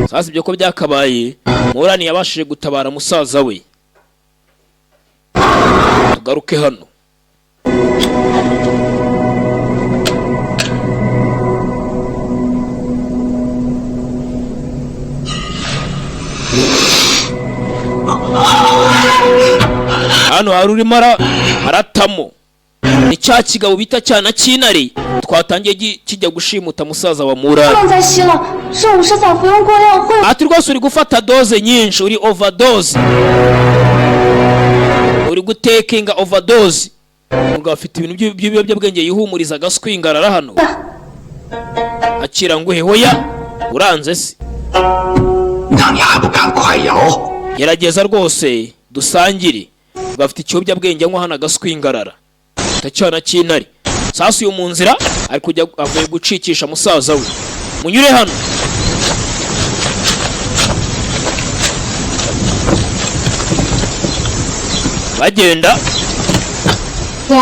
Sasa ibyo ko byakabaye, Murani yabashije gutabara musaza we. Tugaruke hano. Hano hari urimo aratamo, ni cya kigabo bita cyana cy'intare twatangiye kijya gushimuta musaza wa 不 Murani. 能再吸了，这五十散服用过量会。 Ati rwose uri gufata dose nyinshi, uri overdose, uri gutekinga overdose. Umugabo afite ibintu by'ibiyobyabwenge yihumuriza agaswingarara hano. Akira nguhe. Hoya, uranze se? 那你还不赶快摇？ Gerageza rwose dusangire. Bafite ikiyobyabwenge anywa hano agaswingarara, cyana cy'intare. Sasa uyu mu nzira ari kujya, avuye gucikisha musaza we. Munyure hano. Bagenda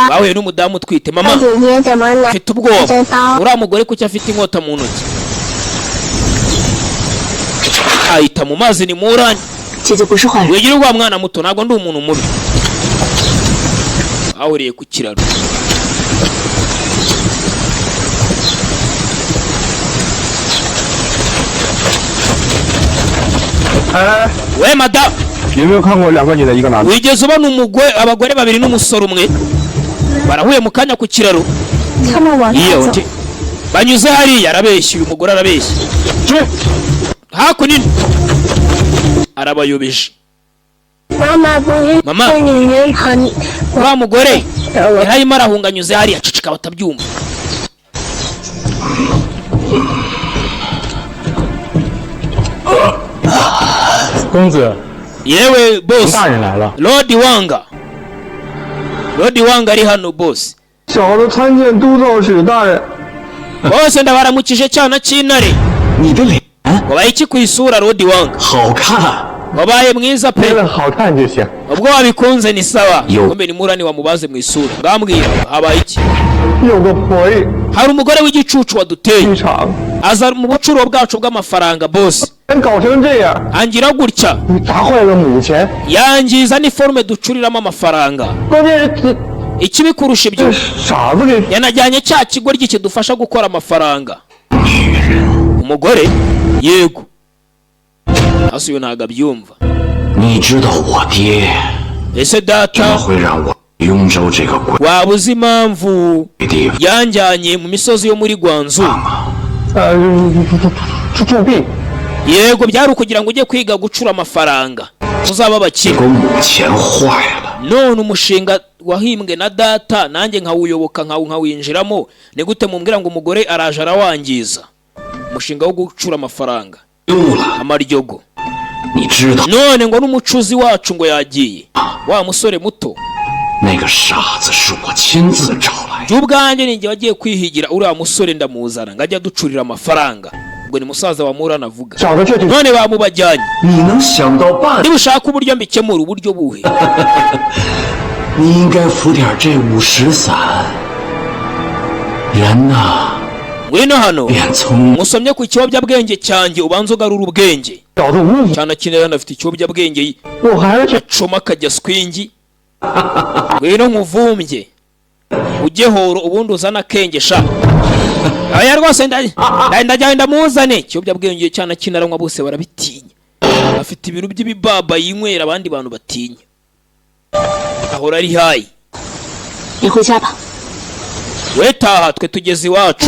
bahuye n'umudamu utwite. Mama, 姐姐怎么拿 mfite ubwoba. 着刀？ Uriya mugore kuki afite inkota mu ntoki? Ahita mu mazi ni muranye. 姐姐不是坏人， Wigira ubwoba mwana muto, ntabwo ndi umuntu mubi. Bahuriye ku kiraro. 哎， We madamu, 有没有看过两个女的一个男的？ wigeze ubona umugore, abagore babiri n'umusore umwe barahuye mu kanya ku kiraro? 他们往 Iyo 下走 nti banyuze hariya. Arabeshya uyu mugore, arabeshya. Hakuno arabayobeje. 妈妈不是 妈妈 女人很 Uriya mugore yari arimo arahunga, anyuze hariya. Ceceka batabyumva. 公子， Yewe boss, 大人来了。 Lord Wanga, Lord Wanga ari hano boss. 小的参见都造使大人。 Bose ndabaramukije cyana cy'intare. 你的脸 Wabaye iki ku isura, Lord Wanga? 好看， Wabaye mwiza pe. 觉得好看就行。 Ubwo wabikunze ni sawa. Yo. Kumbe ni Murani wamubaze mu isura. Ngambwira habaye iki? 有个婆姨 Hari umugore w'igicucu waduteye, 剧场， aza mu bucuro bwacu bw'amafaranga boss, 人搞成这样， angira gutya, 你砸坏了母钱， yangiza n'iforume ducuriramo amafaranga. 关键是这 Ikibi kurusha ibyo, 这傻子给 yanajyanye cya kigoryi kidufasha gukora amafaranga. Umugore, yego. Hasi uyu ntabwo abyumva. 你知道我爹 Ese 怎么 data 会让我雍州这个鬼 waba uzi impamvu 地方 yanjyanye mu misozi yo muri Gwanzu? 吗？呃铸币， Yego, byari ukugira ngo ujye kwiga gucura amafaranga, tuzaba abakire. 结果母钱坏了， None umushinga wahimbwe na data nanjye nkawuyoboka, nkawinjiramo, ni gute mumbwira ngo umugore araje arawangiza umushinga wo gucura amafaranga? 丢了。 Amaryogo. 你知道 None ngo n'umucuzi wacu ngo yagiye, wa musore muto. 那个傻子是我亲自找来的， Jye ubwanjye ninjye wagiye kwihigira uriya musore ndamuzana ngo ajye aducurira amafaranga. Ubwo ni musaza wa Murana avuga. 小的这就 None bamubajyanye. 你能想到办？ Niba ushaka uburyo mbikemura, uburyo buhe? 你应该服点这五石散。人呐， Ngwino hano, 变聪 musomye ku kiyobyabwenge cyanjye, ubanze ugarura ubwenge. 小子无， Cyane akinira hano afite ikiyobyabwenge, 我还是 acoma akajya swingi. Ngwino nkuvumbye ujye horo, ubundi uzane akenge sha. Aya rwose ndajya ndamuzane ikiyobyabwenge. Cyane kinaranywa, bose barabitinya. Afite ibintu by'ibibaba yinywera, abandi bantu batinya, ahora ari high. 你回家吧。 We taha, twe tugeze iwacu.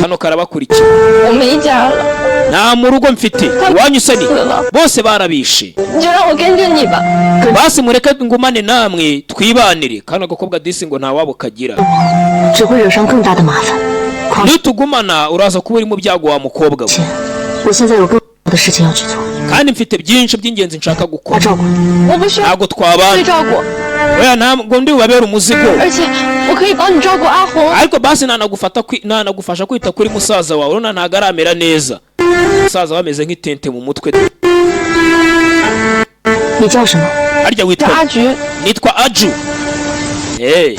Hano karabakurikira. 我没家了， Nta mu rugo mfite. Iwanyu se ni bose barabishe. 你就让我跟着你吧。 Basi mureke ngumane namwe twibanire. Kano gakobwa disi ngo ntawabo kagira. 只会惹上更大的麻烦。况 Nitugumana uraza kuba uri mu byago wa mukobwa we. 且我现在有更多的事情要去做， Kandi mfite byinshi by'ingenzi nshaka 他 gukora. 照顾。 我不需要 Ntabwo 被 twabana. 照顾， Oya, ntabwo ndi bubabere umuzigo. 而且我可以帮你照顾阿红。 Ariko basi nanagufasha kwita kuri musaza wawe. Urabona ntabwo aramera neza, musaza we ameze nk'itente mu mutwe. 你叫什么？ Harya 叫 witwa? 阿菊， Nitwa Aju. Hey.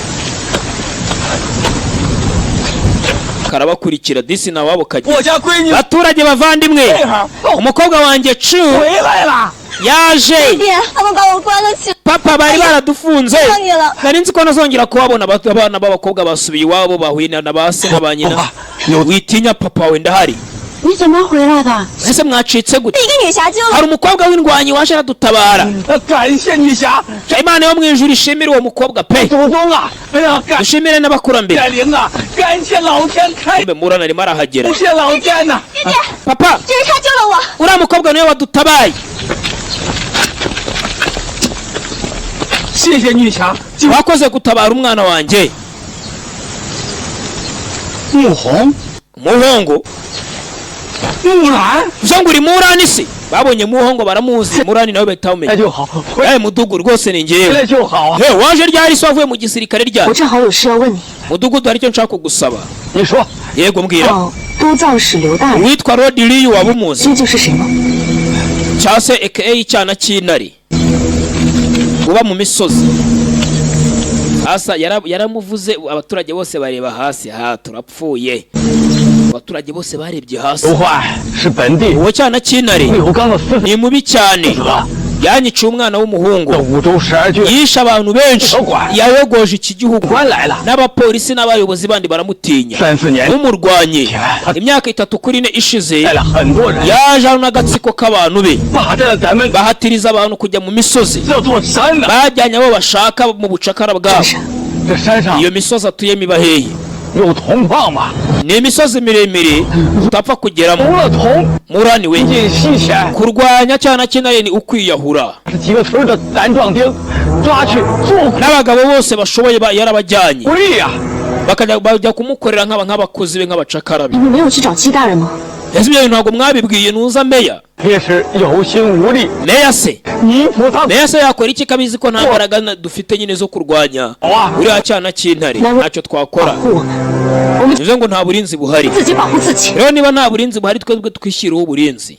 Karabakurikira disi nawabo kajya. 我家闺女 Baturage bavandimwe, umukobwa wanjye Cu 回来了。 yaje. 爹，他们把我关了起来。 Papa, bari baradufunze. 看你了。 Nari nzi ko nazongera kubabona. Abana b'abakobwa basubiye iwabo, bahuye na ba se na ba nyina. Witinya, papa we ndahari. 你怎么回来的？ Ese mwacitse gute? 一个女侠救了 Hari umukobwa w'indwanyi waje aradutabara. 感谢女侠， Imana yo mu ijuru ishimire uwo mukobwa pe. 祖宗啊！哎呀，感 Dushimire n'abakurambere. 谢灵啊！感谢老天开， Kumbe Murana arimo arahagera. 谢老天呐！ 爹爹， Papa, 这是他救了我。 uriya mukobwa niwe wadutabaye. 谢谢女侠，救 Wakoze gutabara umwana wanjye. 穆弘， Umuhungu 木兰， uvuze ngo uri Murani se? Babonye Muhongo baramuzi, Murani nawe bahita 那 bamumenya. 就好，回 Eh, mudugu rwose ni 来 njyewe. 就好啊。 He, waje ryari se? Wavuye mu gisirikare 我 ryari? 正好有事要问你。 Mudugudu, hari icyo nshaka kugusaba. 你说， Yego, mbwira. 哦，都造使刘大人， Uwitwa Rodiriyu waba umuzi? 究竟是谁吗？ Cyangwa se aka icyana cy'intare uba mu misozi hasa yaramuvuze. Abaturage bose bareba hasi ha, turapfuye. Abaturage bose barebye hasi. 刘焕是本地 Uwo cyana cy'intare 刘刚的私 ni mubi cyane. 子， Yanyiciye umwana w'umuhungu. 这五州十二郡 Yishe abantu benshi, yayogoje iki gihugu. 官来了， N'abapolisi n'abayobozi bandi baramutinya. 三四年 Nk'umurwanyi, imyaka 3 kuri 4 ishize 带了很多人， yaje hano n'agatsiko k'abantu be, 霸占了咱们 bahatiriza abantu kujya mu misozi. 这座山呢。 Bajyanye abo bashaka mu bucakara bwabo. 这山上 Iyo misozi atuyemo iba hehe? 有铜矿吗？ Ni imisozi miremire utapfa kugeramo. 除了铜， Murani we, 进西钱 kurwanya cyana cy'intare ni ukwiyahura. 是几个村的胆壮丁抓去做苦 N'abagabo bose bashoboye yarabajyanye, 力呀。 bakajya bajya kumukorera nk'abakozi be, nk'abacakara be. 你们没有去找季大人吗？ Ese ibyo bintu ntabwo mwabibwiye nuza meya? 也是有心无力， Meya se, 泥菩萨 meya se yakora iki kabizi ko nta mbaraga dufite nyine zo kurwanya uriya cyana cy'intare? Ntacyo twakora. 保护我们，我们 Bivuze ngo nta burinzi buhari. 自己保护自己。 Rero niba nta burinzi buhari, twebwe twishyirireho uburinzi.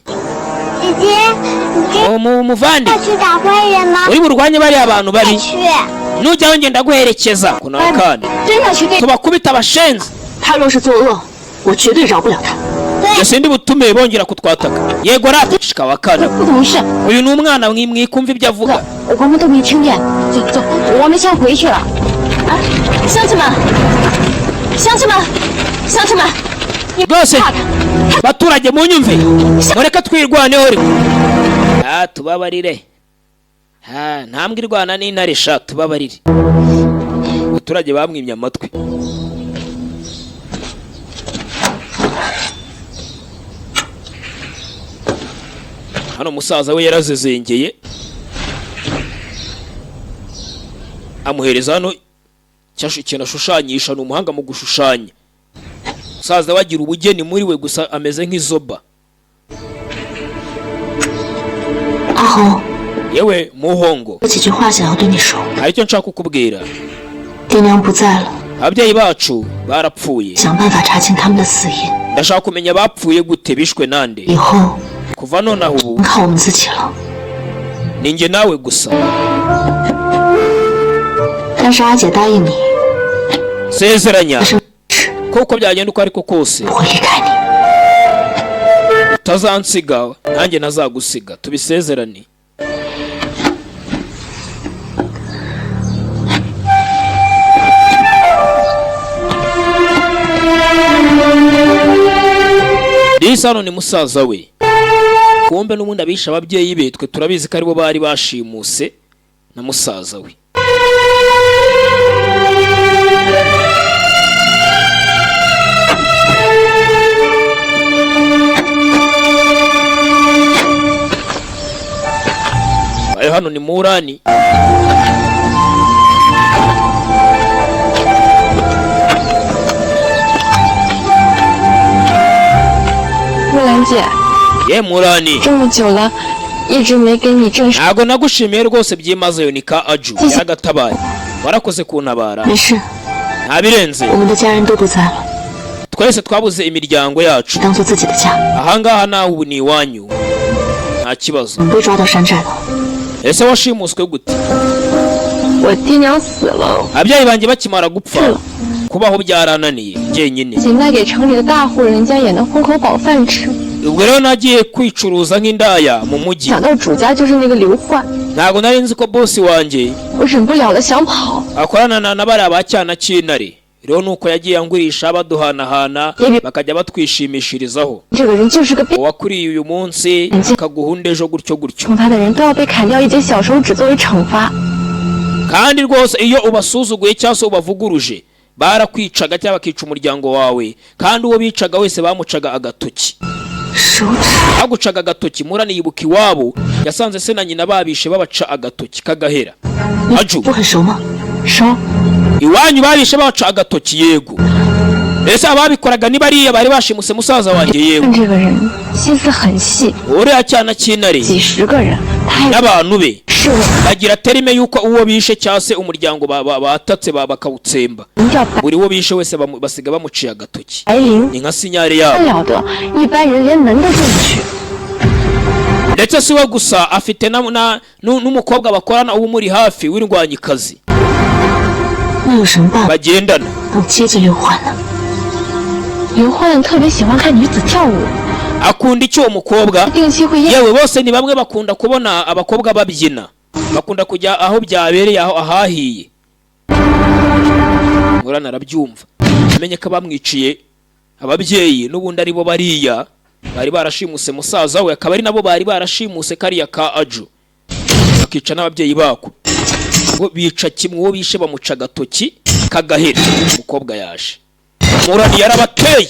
姐姐，你这 Muvandi, 要去打坏人吗？ uri burwanye bariya bantu bari? 去。 Nujyayo ngenda guherekeza kunakana. 真要去对 Tubakubita abashenzi. 他若是作恶，我绝对饶不了他。 Njye sindi butume bongera kutwataka. Yego rata shika wakana. 不懂事， Uyu ni umwana, mwikumva ibyo avuga. 我们都没听见。走走，我们先回去了。哎，乡亲们，乡亲们，乡亲们，你 Rwose 怕他？ baturage munyumve, mureke twirwaneho reka. Ah, tubabarire. Ah, ntambwe irwana n'intare sha, tubabarire. Abaturage bamwimye amatwi. Hano musaza we yarazezengeye, amuhereza hano ikintu ashushanyisha. Ni umuhanga mu gushushanya. Musaza we agira ubugeni muri we, gusa ameze nk'izoba. 阿红， Yewe muhongo, 有几句话想要对你说。 hari icyo nshaka kukubwira. 爹娘不在了， Ababyeyi bacu barapfuye. 想办法查清他们的死因。 Ndashaka kumenya bapfuye gute, bishwe nande. 以后 Kuva nonaha ubu 靠我们自己了。 ni njye nawe gusa. 但是阿姐答应你， Sezeranya 是 kuko byagenda uko ariko kose 不会离开你。 utazansiga nanjye ntazagusiga, tubisezerane. Disi hano ni musaza we. Kumbe n'ubundi abishe ababyeyi be twe turabizi ko aribo bari bashimuse na musaza we. Ayo hano ni Murani. 木兰姐， Ye Murani, 这么久了，一直没跟你正式。 ntabwo nagushimiye rwose byimazeyo. Ni ka aju yaragatabaye, warakoze kuntabara. 没事， Nta birenze. 我们的家人都不在了， Twese twabuze imiryango yacu. 当做自己的家。 Ahangaha nawe ubu ni iwanyu, nta kibazo. 怎么被抓到山寨的？ Ese washimuswe gute? 我爹娘死了， Ababyeyi banjye bakimara gupfa, Kubaho byarananiye njyenyine. 仅卖给城里的大户人家也能混口饱饭吃。 Ubwo rero nagiye kwicuruza nk'indaya mu mujyi. 想到主家就是那个刘焕， Ntabwo nari nzi ko bosi wanjye 我忍不了了，想跑。 akorana na bariya ba cyana cy'intare. Rero nuko yagiye angurisha, baduhanahana, bakajya batwishimishirizaho. 这个人就是个变， Uwakuriye uyu munsi akaguha undi ejo, gutyo gutyo. 宠他的人都要被砍掉一截小手指作为惩罚。 Kandi rwose iyo ubasuzuguye cyangwa se ubavuguruje, barakwicaga cyangwa bakica umuryango wawe. Kandi uwo bicaga wese bamucaga agatoki. 手指， Bagucaga agatoki. Murani yibuka iwabo, yasanze se na nyina babishe babaca agatoki kagahera. Aju. 我很熟吗？ 熟。 Iwanyu babishe babaca agatoki? Yego. Ese ababikoraga ni bariya bari bashimuse musaza wanjye? Yego. 这个人心思很细， Uriya cyana cy'intare 几十个人，他也 n'abantu be 是我 bagira terime y'uko uwo bishe cyangwa se umuryango batatse bakawutsemba. 叫白 Buri uwo bishe wese basiga bamuciye agatoki. 灵， Ni nka signal yabo. 了得，一般人连门都进不去。 Ndetse si we gusa, afite n'umukobwa bakorana uba umuri hafi w'indwanyikazi. 那有什么办法 Bagendana. 能接近刘欢呢？ 刘焕特别喜欢看女子跳舞， Akunda icyo uwo mukobwa? 定期会宴 Yewe, bose ni bamwe, bakunda kubona abakobwa babyina, bakunda kujya aho byabereye, aho ahahiye. Murana arabyumva, amenye ko abamwiciye ababyeyi n'ubundi ari bo bariya bari barashimuse musaza we, akaba ari nabo bari barashimuse kariya ka Aju, bakica n'ababyeyi bako. Ngo bica kimwe, uwo bishe bamuca agatoki kagahera. Umukobwa yaje, Murani yarabateye,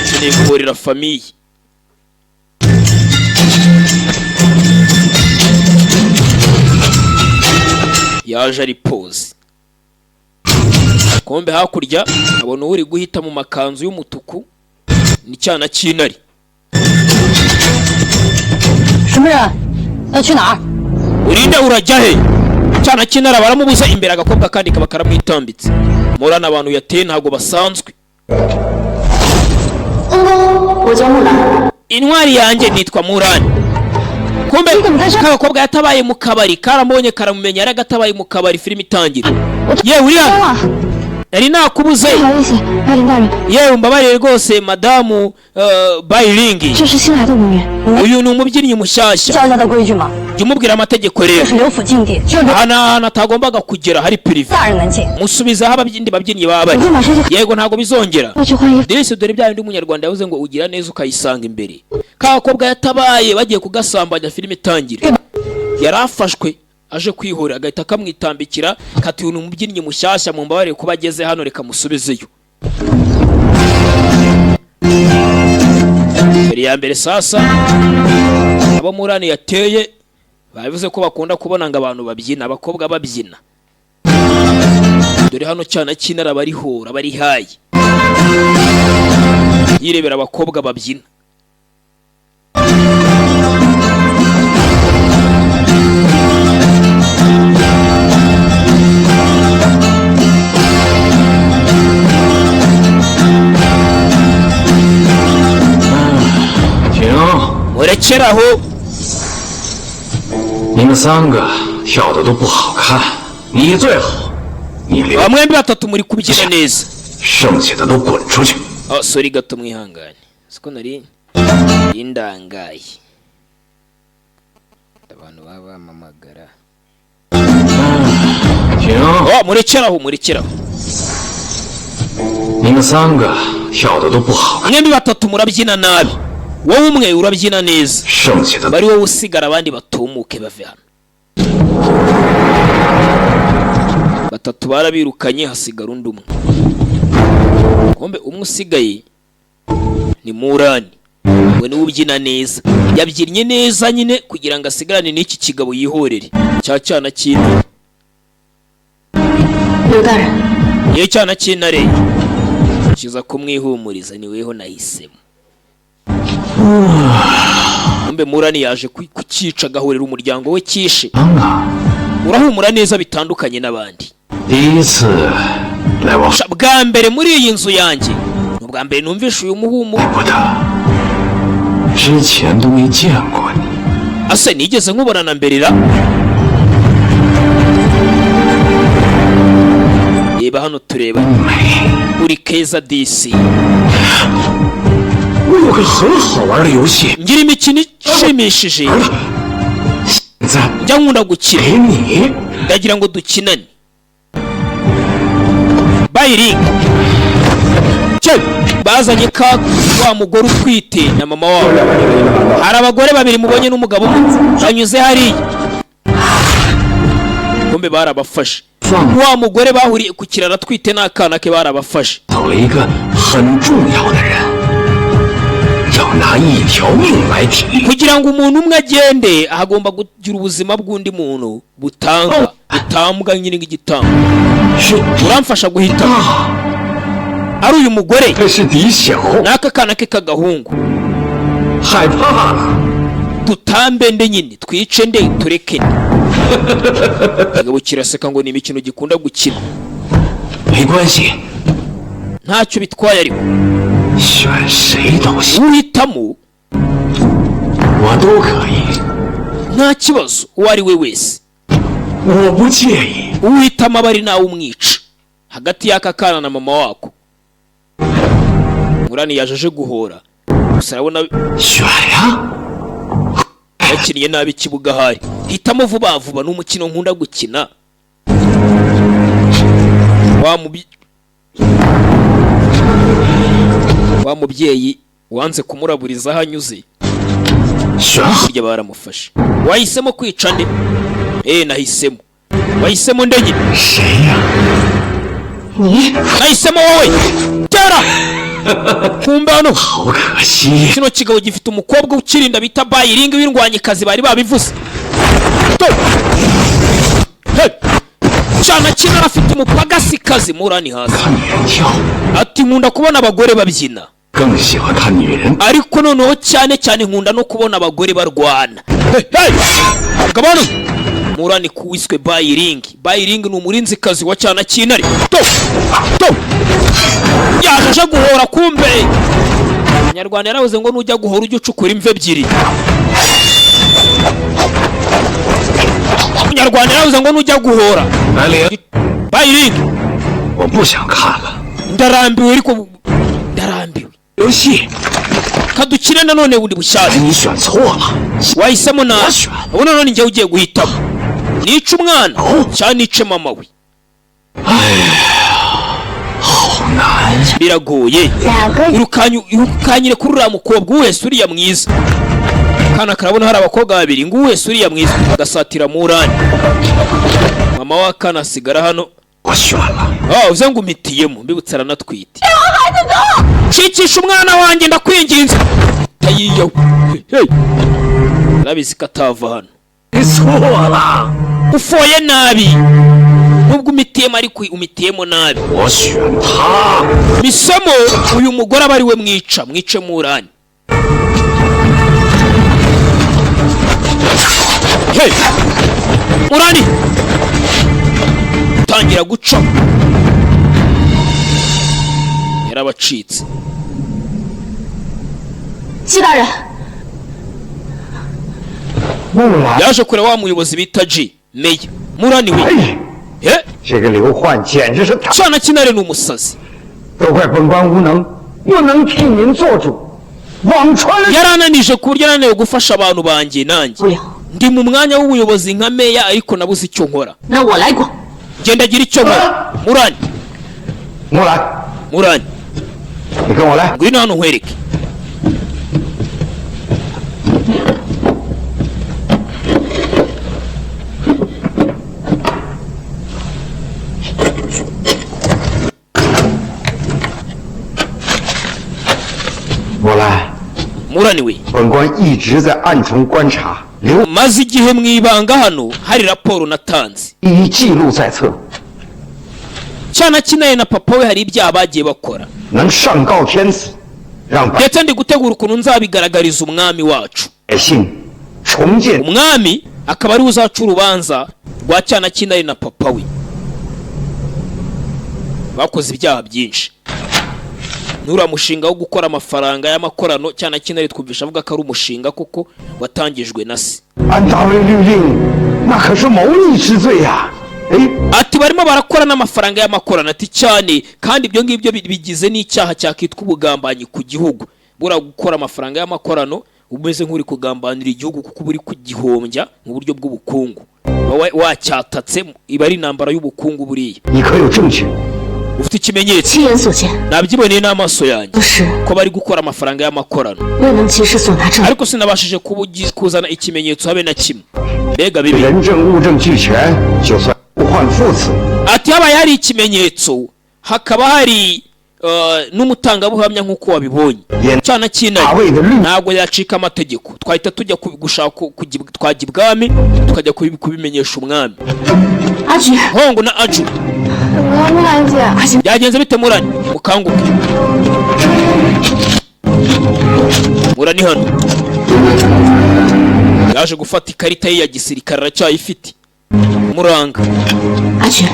akeneye guhorera famille. Yaje ari pose. Kombe hakurya abona uri guhita mu makanzu y'umutuku, ni cyana cy'intare. 什么人？要去哪儿？ Urinde? Urajya he? Cyana cy'intare baramubuza imbere, agakobwa kandi kaba karamwitambitse. Murana abantu yateye ntabwo basanzwe. 公公，我叫木兰。 Intwari yanjye, nitwa Murani. Kumbe k'abakobwa yatabaye mu kabari karamubonye, karamumenya, yari agatabaye mu kabari. Filime itangira. Yewe, uri hano, nari nakubuze. 不好意思，白灵大人， Yewe, mbabarire rwose madamu Bayiringi. 这是新来的舞女， Uyu ni umubyinnyi mushyashya. 教他的规矩吗？ Jya umubwira amategeko 这 rero. 是刘府禁地，只有刘 Aha ni ahantu atagombaga kugera, hari privé. 大人能进。 Musubizaho ababyinnyi babyinnyi baba bari. Yego, ntabwo bizongera. 要去换衣服。 Disi, dore bya bindi umunyarwanda yavuze ngo ugira neza ukayisanga imbere. Ka gakobwa yatabaye bagiye kugasambanya, filime itangire yari afashwe aje kwihorera, agahita akamwitambikira, kati uyu ni umubyinnyi mushyashya, mumbabarire kuba ageze hano, reka musubizeyo. Mbere ya mbere sasa, abo Murani yateye babivuze ko bakunda kubona ngo abantu babyina, abakobwa babyina. Dore hano cyana cy'intara barihora bari hayi, yirebera abakobwa babyina. 停！ Murekeraho. 你们三个跳的都不好看，你最好，你留， Mwembi batatu muri kubyina neza. 剩下的都滚出去。 Oh, sorry gato, mwihangane, siko nari indangaye, abantu baba bamamagara. 停！ Oh, murekeraho, murekeraho. 你们三个跳的都不好看， Mwembi batatu murabyina nabi, wowe umwe urabyina neza. 剩下的 Bari wowe usigara, abandi batumuke bave hano. Batatu barabirukanye, hasigara undi umwe. Kumbe umwe usigaye ni Murani, we niwe ubyina neza. Yabyinnye neza nyine kugira ngo asigarane n'iki kigabo, yihorere cya cyana cy'intare. 刘大人， Iyo cyana cy'intare kiza kumwihumuriza, ni weho nahisemo. Kumbe Murani yaje kucyica agahorera umuryango we cyishe. 刚啊， Urahumura neza bitandukanye n'abandi. 第一次来我 Sha, bwa mbere muri iyi nzu yanjye, ni ubwa mbere numvishe uyu muhumuro. 不的，之前都没见过你。 Ase nigeze nkubona na mbere ra? Reba hano, tureba, uri keza disi. 我有个很好玩的游戏， Ngira imikino ishimishije 现在 njya nkunda gukina. 给你。 Ndagira ngo dukinane. Bayiringa bazanye ka wa mugore utwite na mama wabo. Hari abagore babiri mubonye n'umugabo umwe banyuze hariya, kumbe barabafashe. Wa mugore bahuriye ku kiraro atwite n'akana ke barabafashe. 走了一个很重要的人，要拿一条命来抵。 Kugira ngo umuntu umwe agende, agomba kugira ubuzima bw'undi muntu butangwa, butambwa nyine nk'igitambo. 是 Uramfasha guhitamo, ari uyu mugore 这是敌小， n'aka kana ke k'agahungu. 害怕了。 Dutambe nde nyine, twice nde, tureke nde? Kigabo kiraseka ngo ni imikino gikunda gukina. 没关系， Ntacyo bitwaye ariko 选谁都行， uhitamo 我都可以， nta kibazo, uwo ari we wese. 我不介意。 Uhitamo aba ari nawe umwica hagati y'aka kana na mama wako. Murani yaje aje guhora gusa, arabona 选呀， yakiniye nabi ikibuga ahari. Hitamo vuba vuba, ni umukino nkunda gukina. Wa mubyeyi wanze kumuraburiza aho anyuze. 选好。 Burya baramufashe. Wahisemo kwica nde? Nahisemo, wahisemo nde nyine? 谁呀？ 你 Nahisemo wowe. Tera kumbe hano. 好可惜， Kino kigabo gifite umukobwa ukirinda bita Bayiringi w'indwanyikazi, bari babivuze. To! Hey! Cyana kino afite umupagasikazi murani hasi. 看女人跳舞， Ati nkunda kubona abagore babyina, 更喜欢看女人 ariko noneho cyane cyane nkunda no kubona abagore barwana. Hey, hey! Gabano murani kuwiswe Bayiringi. Bayiringi ni umurinzikazi wa cyana cy'intare. To to, yaje aje guhora. Kumbe Abanyarwanda yaravuze ngo nujya guhora ujye ucukura imva ebyiri. Umunyarwanda yaravuze ngo nujya guhora. 白灵， Bayiringi, 我不想看了。 ndarambiwe, ariko ndarambiwe. 游戏， Kadukine nanone bundi bushyashya. 你选错了， Wahisemo nabi. Washywa. Ubu none njyewe ugiye guhitamo, nice umwana cyangwa nice mama we? 好难。 Biragoye. 两个 Irukanyire kuri uriya mukobwa wese uriya mwiza. Kana karabona hari abakobwa babiri, ngo wese uriya mwiza agasatira murani. Mama wa kana asigara hano. 我选了， Ah, uze ngo umpitiyemo. Mbibutse aranatwite. Shikisha umwana wanjye, ndakwinginze. Tayiyo, hey. Arabizi ko atava hano. 你错了， Ufoye nabi, nubwo umitiyemo ariko umitiyemo nabi. 我选他。 Misemo uyu mugore aba ari we mwica, mwice murani. Hey! Murani tangira guca, yarabacitse. 季大人， 木兰， Yaje kureba wa muyobozi bita G meya murani we. 哎， Eh, 这个刘焕简直是太， cyana kinare ni umusazi. 都怪本官无能，不能替您做主，枉穿了。 Yarananije ku buryo ananiwe gufasha abantu banjye nanjye. 不了， Ndi mu mwanya w'ubuyobozi nka meya, ariko nabuze icyo nkora. 那我来管。 Ngenda agira icyo nkora murani. 木兰， Murani, 你跟我来。 ngwino hano nkwereke. 木兰， Murani we, 本官一直在暗中观察，刘 maze igihe mu ibanga hano hari raporo natanze. 一记录在册， Cyana kinaye na papa we hari ibyaha bagiye bakora, 能上告天子，让百 ndetse ndi gutegura ukuntu nzabigaragariza umwami wacu. 姓重建 Umwami akaba ariwe uzaca urubanza rwa cyana kinari na papa we bakoze ibyaha byinshi. Nuriya mushinga wo gukora amafaranga y'amakorano, cyana kinari twumvisha avuga ko ari umushinga koko watangijwe na se. 按大卫律令，那可是谋逆之罪呀、Ati barimo barakora n'amafaranga y'amakorano, ati cyane kandi ibyo ngibyo bigize n'icyaha cyakitwa ubugambanyi ku gihugu. Buriya gukora amafaranga y'amakorano umeze nk'uri kugambanira igihugu, kuko uba uri kugihombya mu buryo bw'ubukungu. Uba wacyatatse, iba ari intambara y'ubukungu buriya. 你可有证据？ Ufite ikimenyetso? 亲眼所见， Nabyiboneye n'amaso yanjye 不是 ko bari gukora amafaranga y'amakorano. 未能及时索拿证据。 Ariko sinabashije kuzana ikimenyetso habe na kimwe. Mbega bibi! 人证物证俱全，就算不换父子， Ati habaye hari ikimenyetso, hakaba hari n'umutangabuhamya nk'uko wabibonye, cyana cy'intare 大卫的律 ntabwo yacika amategeko. Twahita tujya gushaka twajya ibwami, tukajya kubimenyesha umwami. 阿菊， Hongo na Aju. 木兰姐， 快去！ Byagenze bite? Murani, mukanguke. Murani hano yaje gufata ikarita ye ya gisirikare, aracyayifite muranga. 阿菊，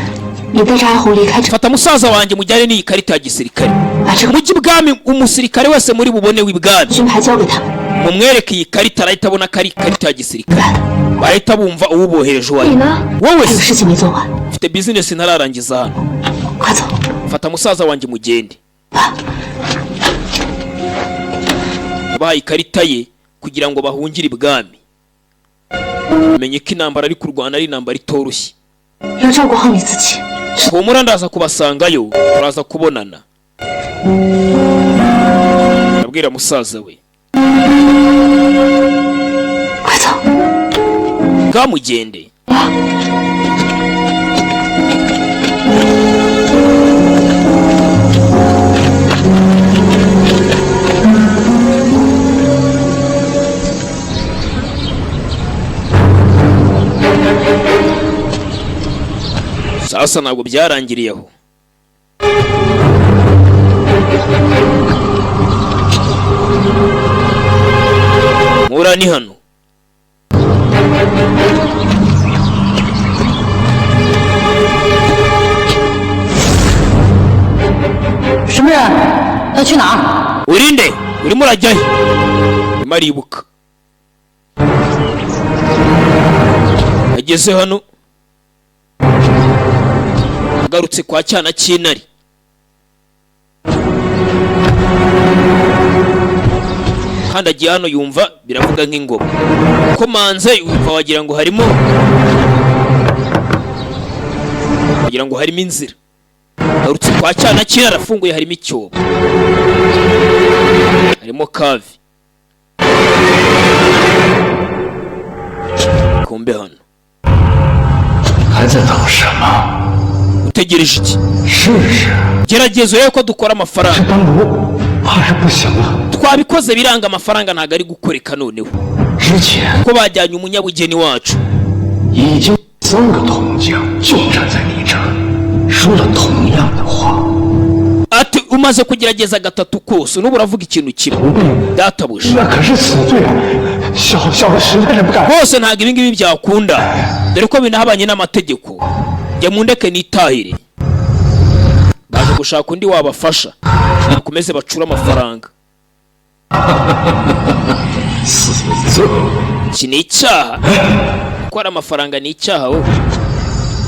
你带着阿红离开这， Fata musaza wanjye mujyane n'iyi karita ya gisirikare 把这个 mujye ibwami. Umusirikare wese muri bubone w'ibwami, 军牌交给他们。 mumwereke iyi karita, arahita abona ko ari ikarita ya gisirikare, bahita bumva uwubohereje uwo ari 你呢？ wowe. 还有事情没做完， Mfite bizinesi ntararangiza hano. 快走！ Fata musaza wanjye mugende. Yabahaye ikarita ye kugira ngo bahungire ibwami. Menye ko intambara ari kurwana ari intambara itoroshye. 要照顾好你自己。 Humura, ndaza kubasangayo, turaza kubonana. Abwira musaza we. 快走！ Bwamugende. Sasa ntabwo byarangiriye aho. Mura ni hano. 什么人？要去哪儿？ Urinde? Urimo urajyahe? Arimo aribuka. Ageze hano, agarutse kwa cyana cy'intare. Kandi agiye hano yumva biravuga nk'ingoma komanze, yumva wagira ngo harimo inzira. Agarutse kwa cyana cy'intare, afunguye, harimo icyobo, harimo cave. Kumbe hano. 还在等什么？ Utegereje iki? 试试。 Gerageza urebe ko dukora amafaranga. 单独怕是不行了。 Twabikoze biranga, amafaranga ntabwo ari gukoreka noneho. 之前 Ko bajyanye umunyabugeni wacu. 已经三个铜匠就站在你这儿，说了同样的话。 Ati umaze kugerageza gatatu kose, n'ubu uravuga ikintu kimwe, databuja. 那可是死罪啊！小小的实在是不敢。 Rwose ntabwo ibi ngibi byakunda, dore ko binahabanye n'amategeko. Jya mundeke nitahire. Baje gushaka undi wabafasha, bakomeze bacure amafaranga. 死罪！ Iki ni icyaha, gukora amafaranga ni icyaha wowe.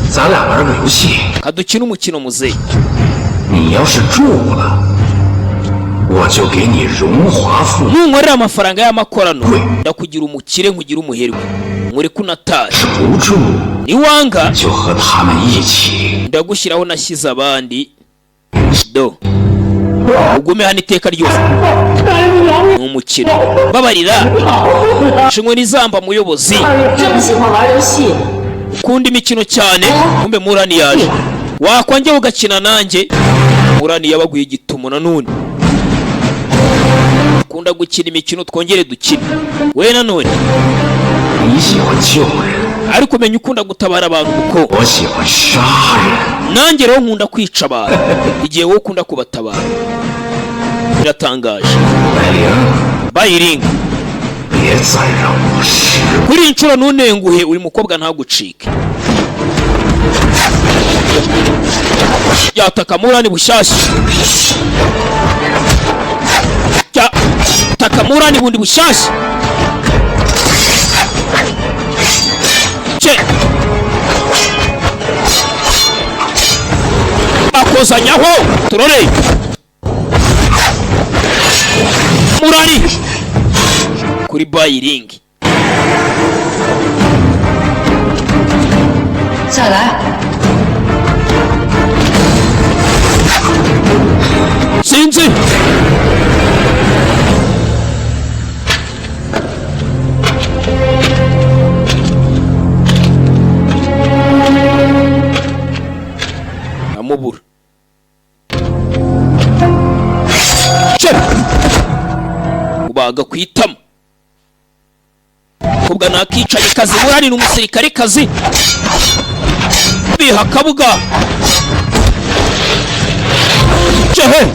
咱俩玩个游戏， Kadukine umukino, muzehe. 你要是中了，我就给你荣华富 Nunkorera amafaranga y'amakorano, ndakugira umukire, nkugira umuherwe, nkureke unatahe. 不中， Niwanga, 就和他们一起。 ndagushyiraho nashyize abandi, do ugume hano iteka ryose. Ni umukino, babarira shingwe n'izamba, muyobozi. 这么喜欢玩游戏， Ukunda imikino cyane. Kumbe Murani yaje, wakongera ugakina nanjye. Murani yabaguye igitumo nanone. Ukunda gukina imikino, twongere dukine we nanone. 你喜欢救人， Ariko umenya ukunda gutabara abantu kuko 我喜欢杀人。 nanjye rero nkunda kwica abantu igihe wowe ukunda kubatabara. Biratangaje. 白灵， Bayiringa, 别再让我失望。 Kuri iyi nshuro ntunenguhe, uyu mukobwa ntagucike. Yataka Murani bushyashya, yataka Murani bundi bushyashya ce. Kozanyaho turore murari kuri bayiringi. 再来。 Sinzi amubura Ce! Ubaga ku itama kubwa nakicaye kazi. Murani ni umusirikare kazi biha kabuga cehe.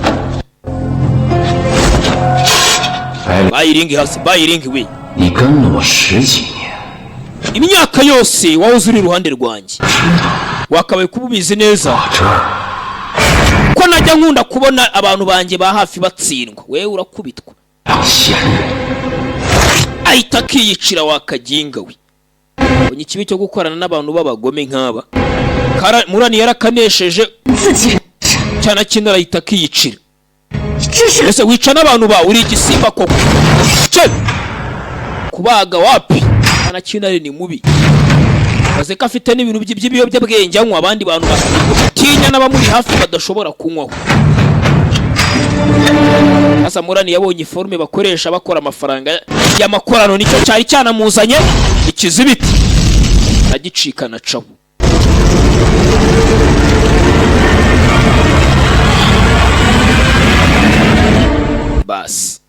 Bayiringi hasi, bayiringi we. 你跟了我十几年， Imyaka yose wahoze uri iruhande rwanjye, wakabaye kuba ubizi neza 这儿 ko najya nkunda kubona abantu banjye ba hafi batsindwa. Wewe urakubitwa. 当闲人， Ahita akiyicira wakaginga we. Ubonye ikibi cyo gukorana n'abantu b'abagome nk'aba. Murani yarakanesheje. 自己人， Cyane kintu arahita akiyicira. 这是 Ese wica n'abantu bawe? Uri igisimba koko. Ce! Kubaga wapi cyane kintu ni mubi, baze ko afite n'ibintu by'ibiyobyabwenge anywa, abandi bantu batinya n'abamuri hafi badashobora kunywaho. Sasa Murani yabonye iforume bakoresha bakora amafaranga y'amakorano, nicyo cyari cyanamuzanye. Ikizibiti aragicika na cabu. Basi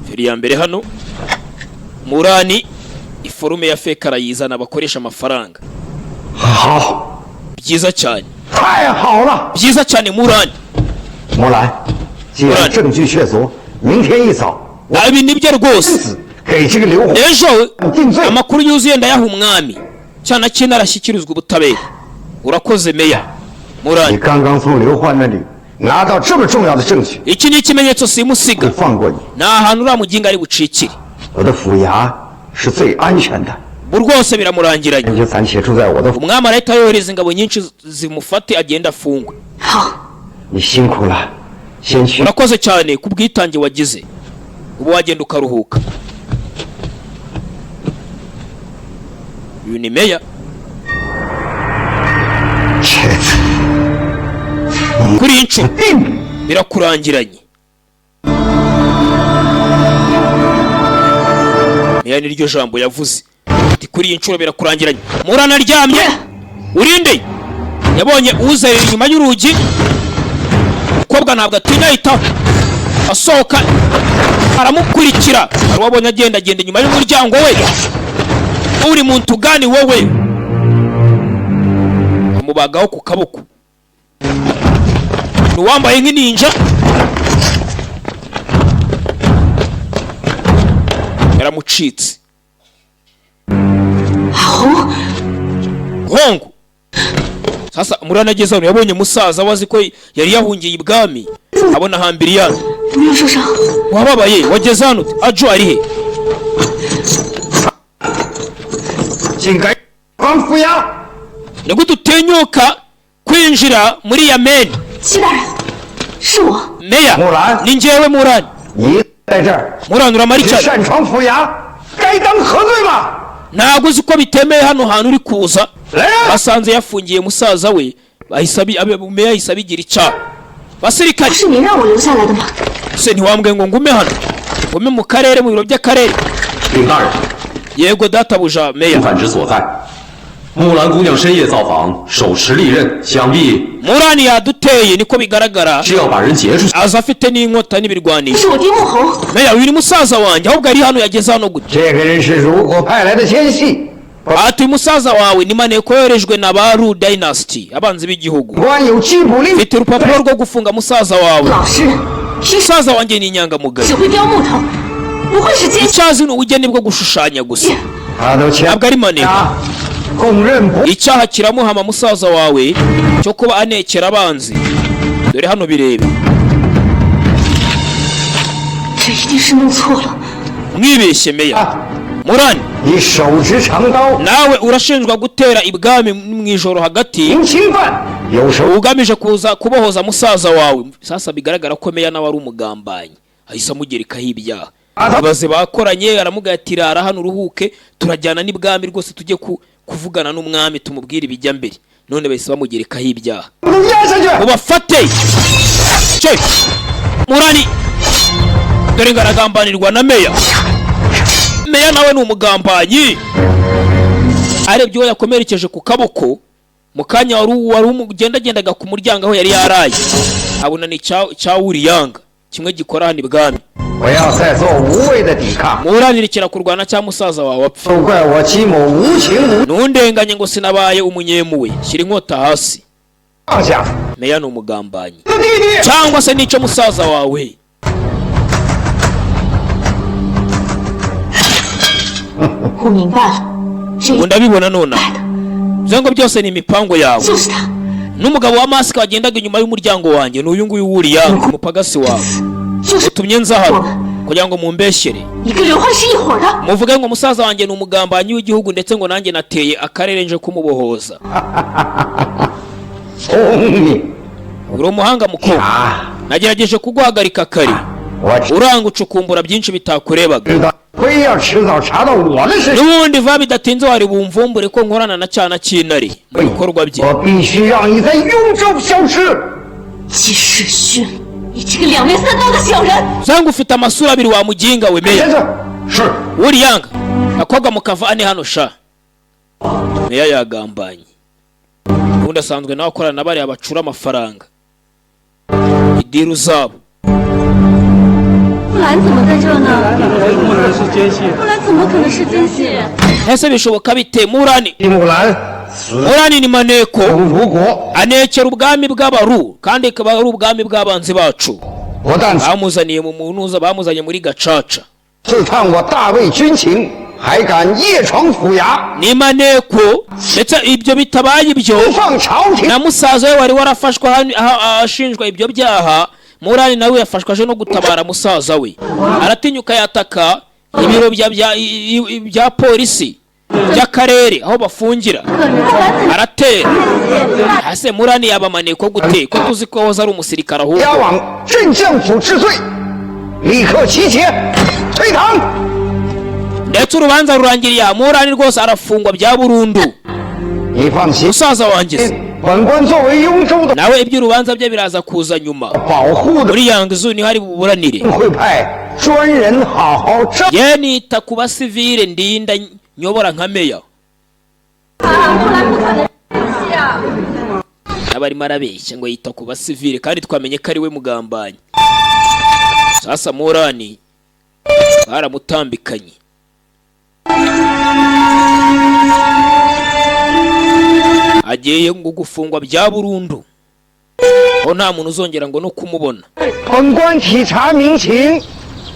feri ya mbere hano, Murani iforume ya fake arayizana bakoresha amafaranga. 好， Byiza cyane. 太好了！ Byiza cyane Murani. 木兰，既然证据确凿，明天一早我 Ibi nibyo rwose. 子给这个刘虎 Ejo 定罪。 amakuru yuzuye ndayaha umwami, cyane kintu arashyikirizwa ubutabera. Urakoze meya. 你 Murani, 刚刚从刘欢那里拿到这么重要的证据， iki ni ikimenyetso simusiga. 会放过你。 Ni ahantu uriya muginga ari bucikire. 我的府衙是最安全的， Ubu rwose biramurangiranye. 你就暂且住在我的府。 Umwami arahita yohereza ingabo nyinshi zimufate agende afungwe. 好。 你辛苦了，先去。 Urakoze cyane ku bwitange wagize, ubu wagenda ukaruhuka. Uyu ni meya. 这次 Kuri iyi nshuro 定 birakurangiranye. Meya niryo jambo yavuze ati kuri iyi nshuro birakurangiranye. Muranaryamye urinde yabonye uzerera inyuma y'urugi. Umukobwa ntabwo atinya, ahita asohoka aramukurikira. Hari uwabonye agendagenda inyuma y'umuryango we. Uri muntu ugani wowe? Amubagaho ku kaboko, ni uwambaye nk'ininja yaramucitse. Hongo sasa Murana ageze hano yabonye musaza we, azi ko yari yahungiye ibwami, abona hambiriyano. 有没有受伤？ Wababaye wageze hano ute? Ajo ari he? 竟敢闯府衙！ Ni gute utinyuka kwinjira muri yameni? 齐大人，是我。 Meya. Murani. Ni njyewe Murani. 你在这儿 Murani uramara 你 icyayi. 擅闯府衙，该当何罪吗？ Ntabwo uzi ko bitemeye hano hantu uri kuza? 来人！ Basanze yafungiye musaza we, bahise meya ahise abigira icyaha. Basirikare. 不是您让我留下来的吗？ Se ntiwambwiye ngo ngume hano, ngume mu karere, mu biro by'akarere? 禀大人， Yego databuja meya. 反之所在。木兰姑娘深夜造访，手持利刃，想必 Murani yaduteye niko bigaragara. 是要把人劫出去。 Aza afite n'inkota 这 n'ibirwanisho. 是我爹穆侯。 Meya, uyu ni musaza wanjye ahubwo ari hano, yageze hano gute? 这个人是如国派来的奸细， Ati uyu musaza wawe ni maneko yoherejwe na ba Ru Dynasty, abanzi b'igihugu. 官有缉捕令。 Mfite urupapuro rwo gufunga musaza wawe. 老实人，平时 Musaza wanjye ni inyangamugayo. 只会雕木头，不会是奸细。 Icyo azi ni ubugeni bwo gushushanya gusa. 他都签 Ntabwo ari maneko. 啊，供认不 Icyaha kiramuhama musaza wawe cyo kuba anekera abanzi. Dore hano birebe. 这一定是弄错了。 Mwibeshye meya. Murani, 你手持长刀， nawe urashinjwa gutera ibwami mu ijoro hagati 行侵犯，有手 ugamije kuza kubohoza musaza wawe. Sasa bigaragara ko meya nawe ari umugambanyi, ahise amugerekaho ibyaha. Abaze bakoranye, aramubwira ati: "Rara hano uruhuke, turajyana n'ibwami rwose, tujye kuvugana n'umwami, tumubwire ibijya mbere." None bahise bamugerekaho ibyaha. 都压下去。 Mubafate ce Murani, dore ngo aragambanirwa na meya. Meya nawe ni umugambanyi. Arebye uwo yakomerekeje ku kaboko mu kanya wari ugendagendaga ku muryango aho yari yaraye, abona ni cya Wuriyanga kimwe gikora hano ibwami. 不要再做无谓的抵抗， Muranirikira kurwana cya musaza wawe apfa. 都怪我姬某无情无 Ntundenganye ngo sinabaye umunyemuwe, shyira inkota hasi. 放下。 Meya ni umugambanyi 弟弟， cyangwa se nicyo musaza wawe. 我明白了，这 Ubu ndabibona nonaha, bivuze ngo byose ni imipango yawe 就是他， n'umugabo wa masike wagendaga inyuma y'umuryango wanjye ni uyu nguyu wuriya umupagasi wawe. 就是 Utumye nza hano kugira ngo mumbeshyere, 你跟刘欢是一伙的。 muvuge ngo musaza wanjye ni umugambanyi w'igihugu, ndetse ngo nanjye nateye akarere nje kumubohoza. 聪明 Uri umuhanga mukobwa. 啊！ Nagerageje kuguhagarika kare, 我 uranga ucukumbura byinshi bitakurebaga. 知道，非要迟早查到我的身上， N'ubundi va bidatinze wari bumvumbure ko nkorana na cyana cy'intare mu bikorwa bye. 我必须让你在雍州消失。 季世勋，你这个两面三刀的小人！ Usanga ufite amasura abiri wa muginga wemeye. 先生，是 Uriyanga akobwa mukavane hano sha. Meya yagambanye, ubundi asanzwe nawe akorana na bariya bacura amafaranga idiru zabo. 木兰怎么在这呢？木兰是奸细。木兰怎么可能是奸细？ Ese bishoboka bite Murani? 木兰死 Murani ni maneko, 如国， anekera ubwami bw'abaru kandi ikaba ari ubwami bw'abanzi bacu. 不但 Bamuzaniye mu munuza, bamuzanye muri gacaca. 刺探我大魏军情，还敢夜闯府衙， Ni maneko, ndetse ibyo bitabaye ibyo 不放朝廷 na musaza we wari warafashwe ashinjwa ibyo byaha. Murani nawe yafashwe aje no gutabara musaza we, aratinyuka yataka ibiro bya polisi by'akarere aho bafungira, aratera hase. Murani yaba maneko gute ko tuzi ko wahoze ari umusirikare ahubwo? 押往镇将府治罪，立刻集结，退堂。 Ndetse urubanza rurangiriye aha, Murani rwose arafungwa bya burundu. 你放心， Musaza wanjye se 本官作为雍州的 nawe iby'urubanza bye biraza kuza nyuma. 保护的， Muri Yangizu niho ari buburanire. 会派专人好好照。 Ye nita ku basivile, ndinda nyobora nka meya. Aba arimo arabeshya ngo yita ku basivile kandi twamenye ko ari we mugambanyi. Sasa Murani baramutambikanye, agiye ngo gufungwa bya burundu, aho nta muntu uzongera ngo no kumubona. 本官体察民情，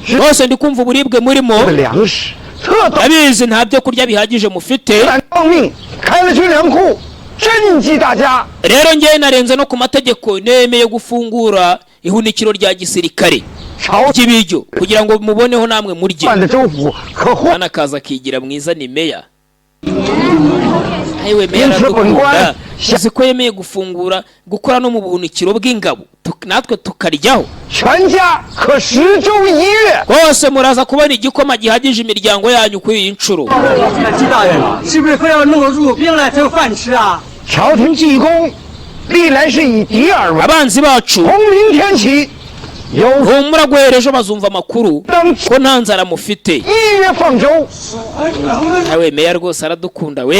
Rwose ndi kumva uburibwe murimo. 的粮食特斗 Ndabizi nta byo kurya bihagije mufite. 胆奉命开了军粮库，赈济大家。 Rero ngewe narenze no ku mategeko, nemeye gufungura ihunikiro rya gisirikare 朝 ry'ibiryo kugira ngo muboneho namwe murye. 办的州府可获 Hano akaza akigira mwiza, ni meya. Ayiwe meya, 因此本 aradukunda. 官 Uzi ko yemeye gufungura, gukora no mu buhunikiro bw'ingabo, natwe tukaryaho. 全家可食粥一月。 Rwose muraza kubona igikoma gihagije imiryango yanyu kuri iyi nshuro. 那季大人是不是非要弄个入兵来才有饭吃啊？ 朝廷济公，历来是以敌而为。 Abanzi bacu, 从明天起，有 humura, guhera ejo bazumva amakuru 当 ko nta nzara mufite. 一月放粥。 Awe meya rwose aradukunda we.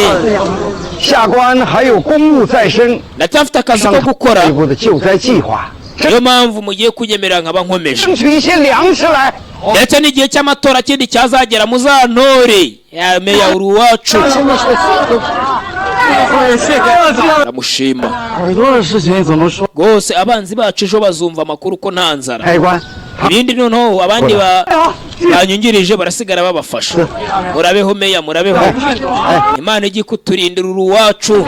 下官还有公务在身， Ndacyafite akazi 商 ko gukora, 内部的救灾计划， niyo mpamvu mugiye kunyemerera nkaba nkomeje. 争取一些粮食来。 Ndetse n'igihe cy'amatora kindi cyazagera muzantore. Ya meya, uri uwacu, ndamushima. 耳朵的事情怎么说？ Rwose abanzi bacu ejo bazumva amakuru ko nta nzara. 开官， Ibindi noneho abandi banyungirije barasigara babafasha. Murabeho meya, murabeho, Imana ijye kuturindira, uri uwacu.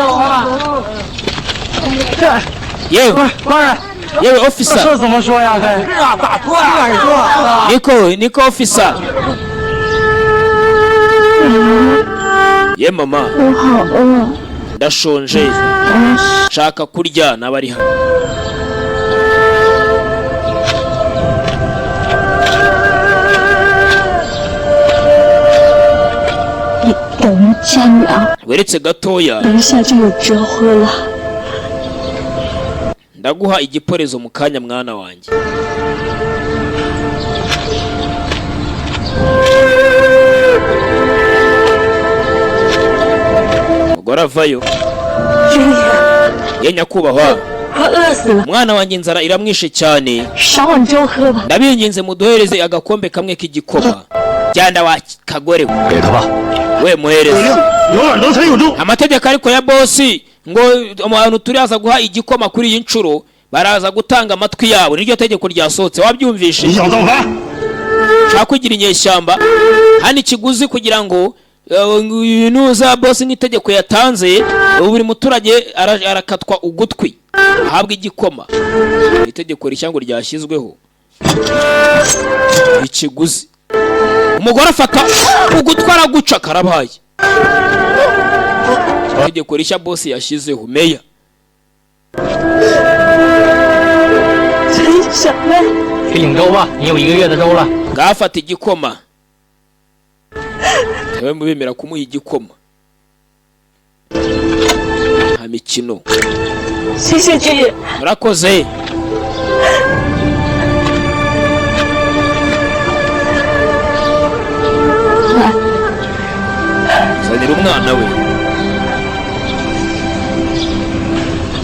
Yewe 官人， yewe 这 officer. 事怎么说呀？这是啊，咋说啊？耳朵。 Niko niko officer. Ye mama, 我好饿。 ndashonje, nshaka kurya. N'abari hano. 你等一下啊， Weretse gatoya. 等一下就有粥喝了。 Ndaguha igiporezo mu kanya, mwana wanjye. Umugore avayo. 爷爷， Ye nyakubahwa, 我饿死了， umwana wanjye inzara iramwishe cyane. 赏碗粥喝吧。 Ndabinginze muduhereze agakombe kamwe k'igikoma. Byanda wa kagore we. 给他吧。 We, muhereze. 有耳朵才有粥。 Amategeko ariko ya bosi ngo abantu turaza guha igikoma kuri iyi nshuro baraza gutanga amatwi yabo, niryo tegeko ryasohotse, wabyumvishe? 你想造反？ Nshaka kugira inyeshyamba hano. Ikiguzi kugira ngo nuza bosi nk'itegeko yatanze, buri muturage arakatwa ugutwi ahabwa igikoma. Itegeko rishya ngo ryashyizweho ikiguzi. Umugore afata ugutwi araguca, karabaye. Itegeko rishya bosi yashyizeho, meya. 真什么？ 去领粥吧，你有一个月的粥了。 Ngafata igikoma. Ntibabe bemera kumuha igikoma, nta mikino. 谢谢军爷。 Murakoze. 来， Zanira umwana we.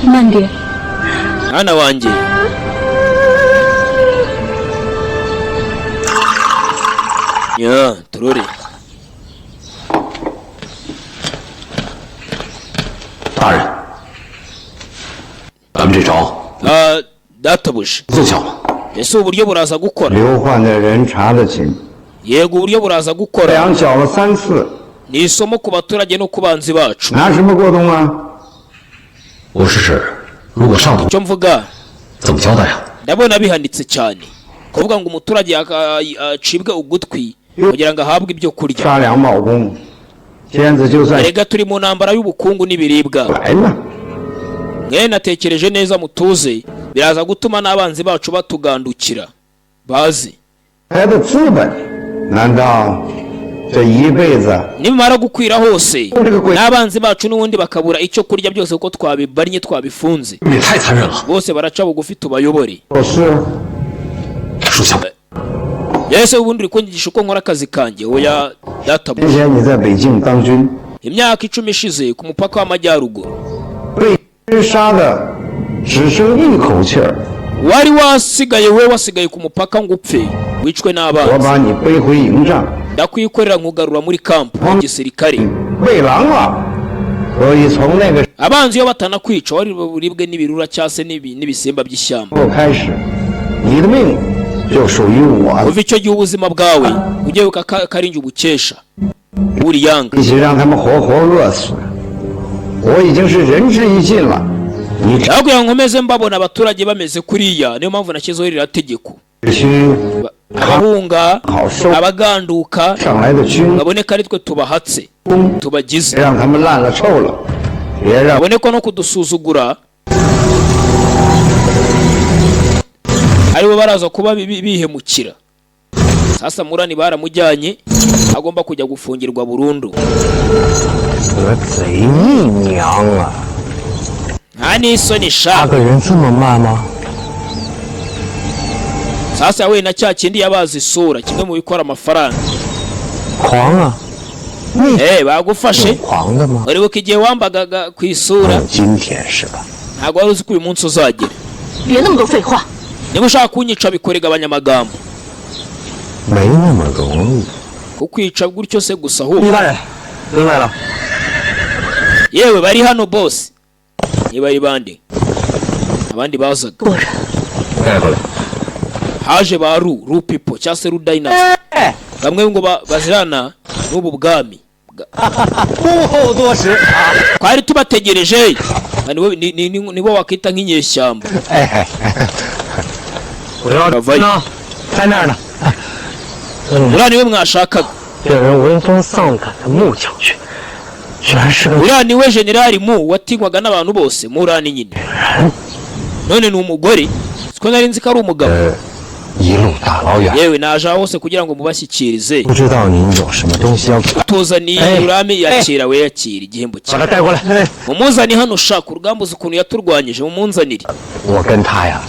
慢点。 Mwana wanjye. Ya turore. 大人，咱们这招 Ah, databuja, 奏效吗？ ese ubu buryo buraza gukora? 刘焕的人查得紧， Yego, uburyo buraza gukora. 粮缴了三次， Ni isomo ku baturage no ku banzi bacu. 拿什么过冬啊？ 我是指，如果上头 Icyo mvuga, 怎么交代啊？ ndabona bihanitse cyane kuvuga ngo umuturage acibwe ugutwi kugira ngo ahabwe ibyo kurya. 杀粮冒功，天子就算 Erega turi mu ntambara y'ubukungu n'ibiribwa. 来了， Mwe natekereje neza, mutuze, biraza gutuma n'abanzi bacu batugandukira bazi. 来的资本，难道这一辈子 Nimara gukwira hose n'abanzi bacu n'ubundi bakabura icyo kurya byose kuko twabibannye, twabifunze, 你也太残忍了， bose baraca bugufi tubayobore. 做事？ 属下 Yesu, ubundi uri kunyigisha uko nkora akazi kanjye? Oya 之 databuja. 前你在北境当军， Imyaka 10 ishize ku mupaka w'amajyaruguru, 被杀的只剩一口气儿， wari wasigaye, we wasigaye ku mupaka ngo upfe wicwe 我 n'abanzi. 把你背回营帐， Ndakwikorera nkugarura muri kampu ya gisirikare. 喂狼了。所以从那个时 Abanzi iyo batanakwica wari buribwe n'ibirura cyangwa se n'ibisimba by'ishyamba. 候开始，你的命就属于我了。 Kuva icyo gihe ubuzima bwawe ujye wibuka ko ari njye ubukesha uriyanga. 一起让他们活活饿死。我已经是仁至义尽了，你 Aho kugira ngo nkomeze mbabona abaturage bameze kuriya, niyo mpamvu nashyizeho ririya tegeko. 只需 Abahunga, 好收 abaganduka, 上来的军 babone ko ari twe tubahatse, 功， tubagize, 别让他们烂了臭了，别让 babone ko no kudusuzugura aribo baraza kuba bihemukira. Sasa Murani baramujyanye, agomba kujya gufungirwa burundu. 我贼你娘啊！ Nta n'isoni 杀 sha. 个人这么慢吗？ Sasa yahuye na cya kindi yabaze isura, kimwe mu bikora amafaranga. 狂啊！ Eh, bagufashe. 狂的吗？ Uribuka igihe wambagaga ku isura? 今天是吧？ Ntabwo wari uzi ko uyu munsi uzagera. 别那么多废话， Niba ushaka kunyica bikore, gabanya amagambo. 没那么容易。 Kukwica gutyo se gusa ahubwo. 李大人，人来了。 Yewe, bari hano bose. Niba ari bande abandi bazaga? 过着。 带过来。 Haje ba ru people cyangwa se ru dynasty, bamwe ngo bazirana n'ubu bwami. 恭候多时啊！ Twari tubategereje. Ba nibo nibo wakita nk'inyeshyamba. 哎，我要 Bavayo. 呢，在那儿呢。 Uriya niwe mwashakaga. 这人闻风丧胆的木将军，居然是个 Uriya niwe generali mu watinywaga n'abantu bose, Murani nyine. None ni umugore, siko nari nzi ko ari umugabo. 一路大老远， Yewe, naje aho hose kugira ngo mubashyikirize. 不知道您有什么东西要给。 Tuzaniye urami, yakira we, yakira igihembo 把他 cyawe. 带过来。 Mumuzane hano, ushaka urugamba, uzi ukuntu yaturwanyije, mumunzanire. 我跟他呀，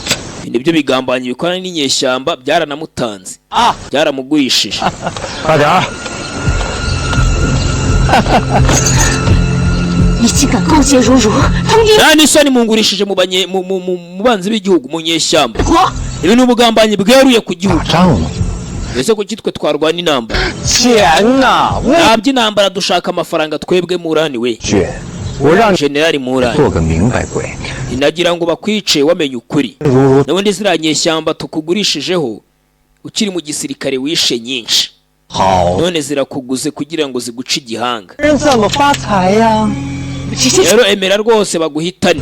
Ibi nibyo bigambanyi bikorana n'inyeshyamba, byaranamutanze, byaramugurishije. 快点儿！ 你竟敢勾结荣辱，通敌 Nta n'isoni, mungurishije mu banye- mu- mu- mu- mu banzi b'igihugu, mu nyeshyamba. 国！ Ibi ni ubugambanyi bweruye ku gihugu. 打仗吗？ Ese kuki twe twarwana intambara? 钱呐！我 Nta by'intambara, dushaka amafaranga twebwe, Murani we. 去，我让你 Generali Murani, 做个明白鬼。 nagira ngo bakwice wamenye ukuri. 如如 N'ubundi ziriya nyeshyamba tukugurishijeho ukiri mu gisirikare, wishe nyinshi, 好 none zirakuguze kugira ngo ziguce igihanga. 人怎么发财呀？ 这这 Rero emera rwose baguhitane.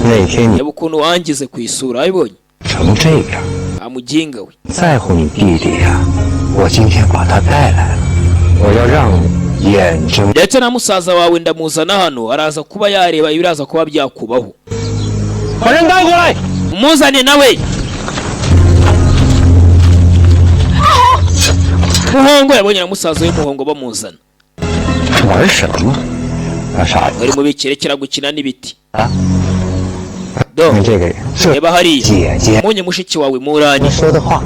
那天你 Reba ukuntu wangize ku isura, wabibonye? 成这样， Amuginga we. 在乎你弟弟呀、我今天把他带来了，我要让你眼睁 Ndetse na musaza wawe ndamuzana hano, araza kuba yareba ibiraza kuba byakubaho. 把人带过来！ Umuzane nawe. Muhongo yabonye na musaza w'umuhongo bamuzana. 玩什么？那啥， Bari mu bikerekera gukina n'ibiti do. 你这个人，这 Reba hariya. 姐姐 Munye mushiki wawe Murani, 说的话，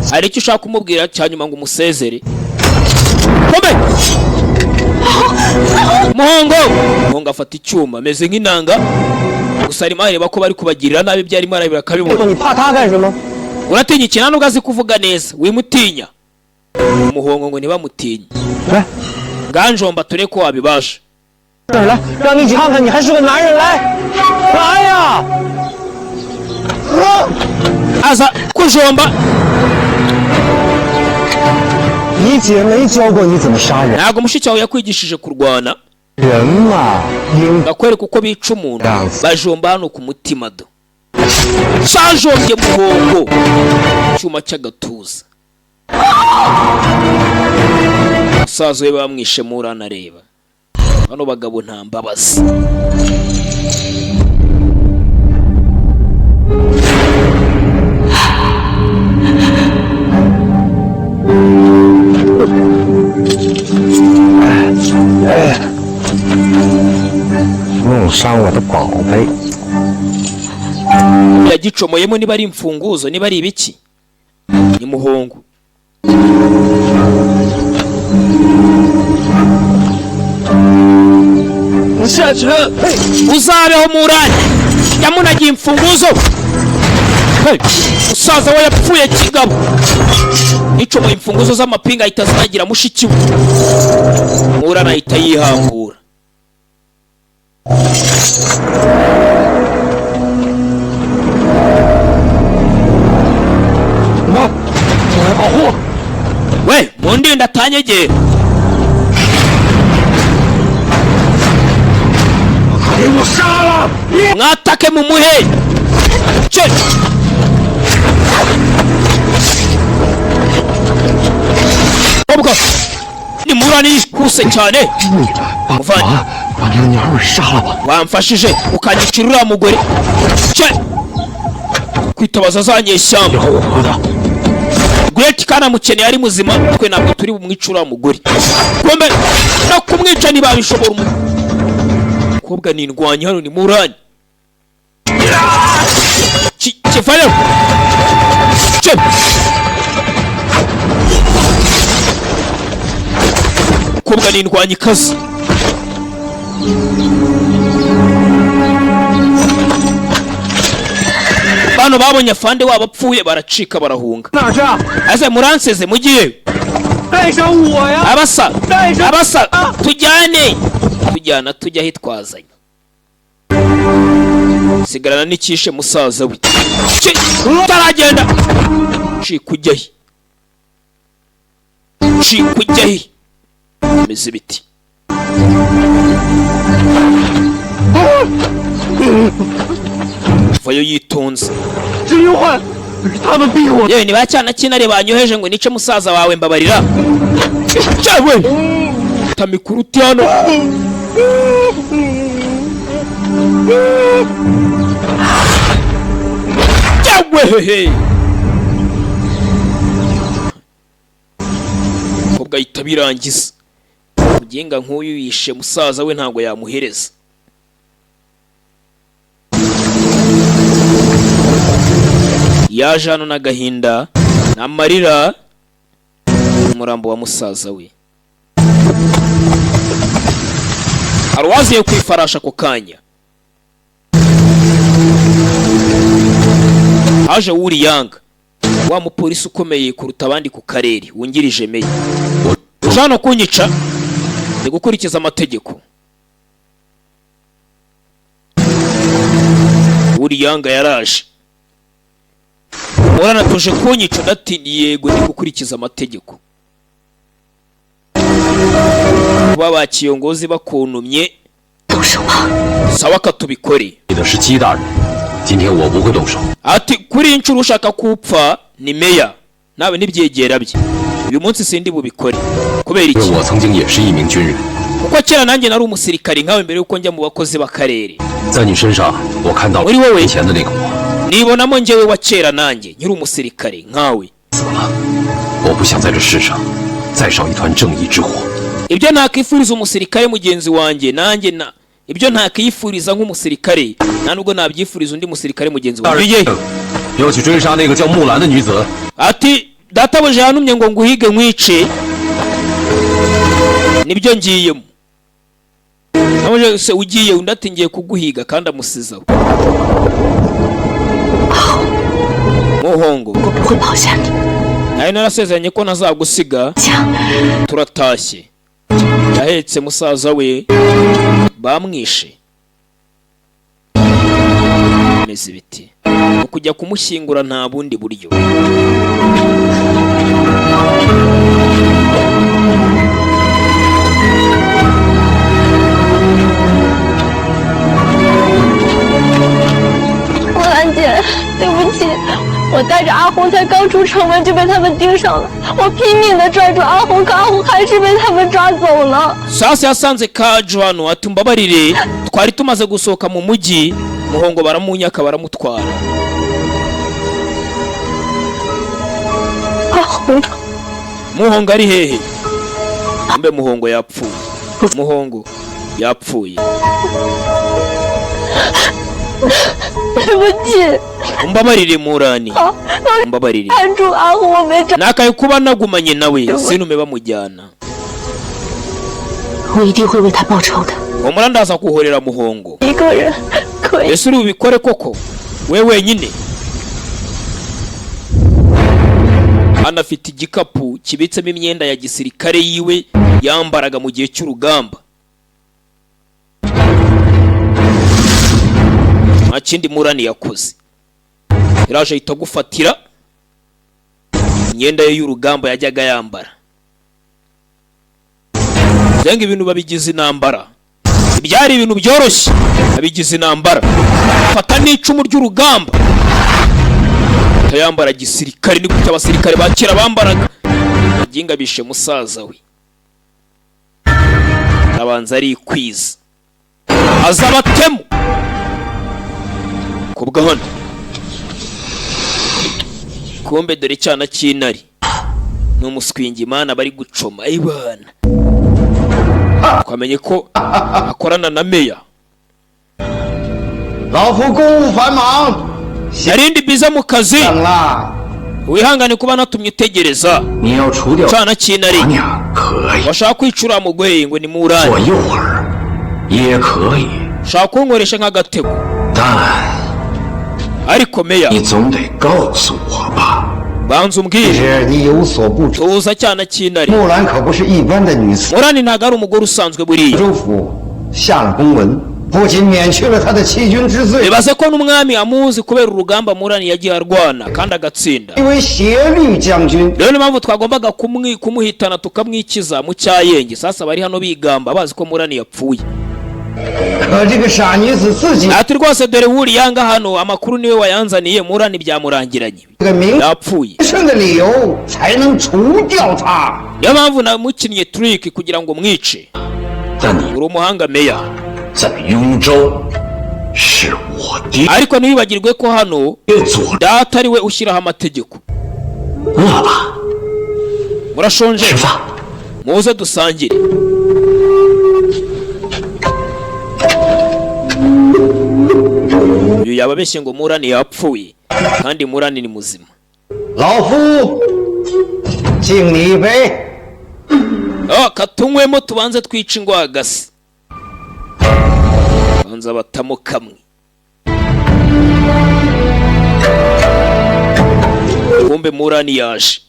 hari icyo ushaka kumubwira cya nyuma ngo umusezere. Kome Muhongo, Muhongo afata icyuma ameze nk'inanga, gusa arimo areba ko bari kubagirira nabi, ibyo arimo arabira akabibona. 你怕他干什么？ Uratinya iki? Nta nubwo azi kuvuga neza, wimutinya. Umuhongo ngo ntibamutinye. 来 Nganjomba ture ko wabibasha. 来，让你一起看看，你还是个男人！来，来呀！ Aza kujomba. 你姐没教过你怎么杀人， Ntabwo mushiki wawe yakwigishije kurwana. 人嘛，应 Bakwereka uko bica umuntu. Dance. Bajomba hano ku mutima do, cyajombye Muhongo icyuma cy'agatuza. Umusaza we bamwishe, muranareba bano bagabo nta mbabazi. 弄伤我的宝贝。 Yagicomoyemo, niba ari imfunguzo, niba ari ibiki, ni Muhongo. 你下去！ Uzabeho Murani yamunagiye imfunguzo. Hey, musaza we yapfuye kigabo, yicomoye imfunguzo z'amapinga, ahita azinagira mushiki we. Murani ahita yihambura. 妈，我来保护我。 We mundinde atanyegera. 给我杀了！ Mwatake mumuhe ce. Kobwa ni Murani yihuse cyane. 你把我放把把那个娘们儿杀了吧！ Wamfashije ukanyicira uriya mugore ce, kwitabaza za nyeshyamba. 以后我回答。 Great kanamukeneye ari muzima, twe ntabwo turi bumwice uriya mugore. Kumbe no kumwica ntibabishobora. Umukobwa ni indwanyi hano, ni Murani. Kivayo ce. Umukobwa ni indwanyi ikaze. Bano babonye afande wabo apfuye, baracika barahunga. 哪儿去？啊？ Ese muranseze mugiye? 带上我呀！ Abasa 带上 abasa, tujyane, tujyana, tujya ahitwazanye, sigarana n'icyishe musaza we. Utaragenda, cika ujya he, cika ujya he, bimeze ibiti. Vayo yitonze. 是忧患，是他们逼我。 Yewe, ni ba cyana cy'intare banyoheje ngo nice musaza wawe, mbabarira cyawe. Atamika uruti hano. Hehe, umukobwa ahita birangiza. Mugenga nk'uyu yishe musaza we, ntabwo yamuhereza. Yaje hano n'agahinda n'amarira, umurambo wa musaza we. Hari uwaziye ku ifarashi ako kanya, haje Wuriyanga, wa mupolisi ukomeye kuruta abandi ku karere, wungirije meya. Uje hano kunyica? Ndi gukurikiza amategeko. Wuriyanga yaraje. Muranatuje kunyica? Ndati yego, ndi gukurikiza amategeko. Kuba ba kiyongozi bakuntumye, sawa katubikore. 你的是姬大人，今天我不会动手。 Ati kuri iyi nshuro ushaka kupfa ni meya nawe n'ibyegera bye, uyu munsi sindi bubikore. Kubera 因 iki? 为我曾经也是一名军人， Kuko kera nanjye nari umusirikari nkawe mbere yuko njya mu bakozi b'akarere. 在你身上我看到 muri wowe 以前的那个我。 Nibonamo njyewe wa kera, nanjye nkiri umusirikare nkawe. 死了，我不想在这世上再烧一团正义之火。 Ibyo nakwifuriza umusirikare mugenzi wanjye, nanjye na ibyo ntakwifuriza nk'umusirikare, nta nubwo nabyifuriza undi musirikare mugenzi 大 wanjye. 人，要去追杀那个叫木兰的女子。 Ati databuja yantumye ngo nguhige nkwice, nibyo ngiyemo. Nawe se ugiye? Undi ati ngiye kuguhiga, kandi amusizaho Muhongo. 我不会抛下你。 Nawe narasezeranye ko ntazagusiga. 强， Turatashye. Yahetse musaza we bamwishe, meze ibiti mu kujya kumushyingura, nta bundi buryo. 木兰姐，对不起，我带着阿红才刚出城门就被他们盯上了，我拼命的拽住阿红，可阿红还是被他们抓走了。 Sasa yasanze Kajo hano, ati mbabarire, twari tumaze gusohoka mu mujyi, Muhongo baramunyaka baramutwara. 阿红， Muhongo ari hehe? Mbe Muhongo yapfuye? Muhongo yapfuye. 对不起， Umbabarire Murani, 啊， umbabarire. 看住阿红，我没找。 Nakaye kuba nagumanye nawe, sinume bamujyana. 我一定会为他报仇的。 Humura, ndaza kuhorera Muhongo. 一个人可以。 Ese uri bubikore koko we wenyine? Hano afite igikapu kibitsemo imyenda ya gisirikare yiwe yambaraga mu gihe cy'urugamba. Nta kindi Murani yakoze, yaraje ahita agufatira imyenda ye y'urugamba yajyaga yambara. Zenga ibintu babigize intambara, ibyari ibintu byoroshye babigize intambara. Fata n'icumu ry'urugamba atayambara gisirikare, ni gutya abasirikare ba kera bambaraga. Baginga bishe musaza we, arabanza arikwiza, aza abatemu kubwa hano. Kumbe dore icyana cy'intare ni umuswingi imana bari gucoma ayibana, twamenye ko akorana na meya. 老夫公务繁忙， Narindi biza mu kazi. 等了。 Wihangane kuba natumye utegereza. 你要除掉 Cana cy'intare, 娘娘可以， washaka kwicura mugoye ngo ni 做 murani, 诱饵也可以， ushaka kunkoresha nk'agatego, 但 ariko meya, 你总得告诉我吧。 banza 其 umbwire. 实你有所不知， Tuza cyana cy'intare. 木兰可不是一般的女子。 Murani ntabwo ari umugore usanzwe buriya. 州府下了公文，不仅免去了他的欺君之罪， Bibaze ko n'umwami amuzi kubera urugamba Murani yagiye arwana kandi agatsinda. 因为协律将军。 Rero niyo mpamvu twagombaga kumuhitana tukamwikiza mu cyayenge. Sasa bari hano bigamba bazi ko Murani yapfuye. 可这个傻女子自己 Ati rwose dore wuriyanga hano amakuru niwe wayanzaniye, Murani byamurangiranye, 这个名 yapfuye. 胜的理由才能除掉他。 Niyo mpamvu namukinnye trick kugira ngo mwice. 但你 Uri umuhanga meya, 在雍州是我爹 ariko ntiwibagirwe ko hano 做 data ari we ushyiraho amategeko. 饿了， Murashonje? 吃饭。 Muze dusangire. Uyu yababeshye ngo Murani yapfuye, kandi Murani ni muzima. 老夫敬你一杯。 Oh, katunywemo tubanze twice ingwagasi, banza batamo kamwe. Kumbe Murani yaje,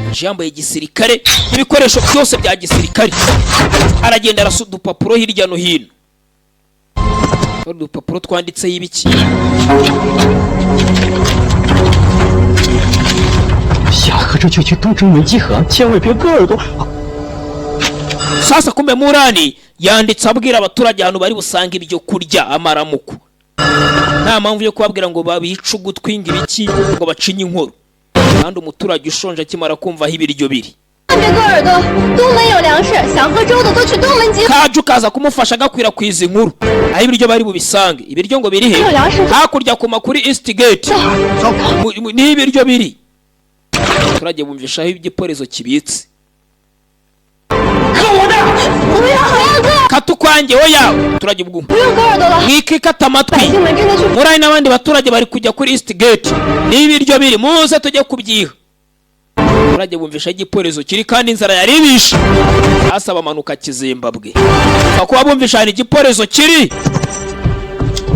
yaje yambaye igisirikare, ibikoresho byose bya gisirikare, aragenda arasa udupapuro hirya no hino. Hari udupapuro twanditseho ibiki. 想喝这就去东城门集合，千万别割耳朵。 Sasa kumbe Murani yanditse abwira abaturage ahantu bari busange ibyo kurya, amaramuko. Nta mpamvu yo kubabwira ngo babice ugutwi ngo ibiki, ngo bacinye inkoro, kandi umuturage ushonje akimara kumva aho ibiryo biri. 别割耳朵，东门有粮食，想喝粥的都去东门集合。 Kaje ukaza kumufasha agakwirakwiza inkuru aho ibiryo bari bubisange. Ibiryo ngo biri he? Hakurya ku makuri East Gate. Niho ibiryo biri. Abaturage bumvisha aho igiporezo kibitse. 不要不要割， Kata ukwanjye oya. Abaturage ubwo 不用割耳朵了， mwikikata 百 amatwi. 姓们真的去 Murani n'abandi baturage bari kujya kuri East Gate, niba ibiryo biri, muze tujye kubyiha. Abaturage bumvisha aho igiporezo kiri, kandi inzara yari ibishe. Hasi bamanuka Kizimbabwe kuba bumvisha ahantu igiporezo kiri.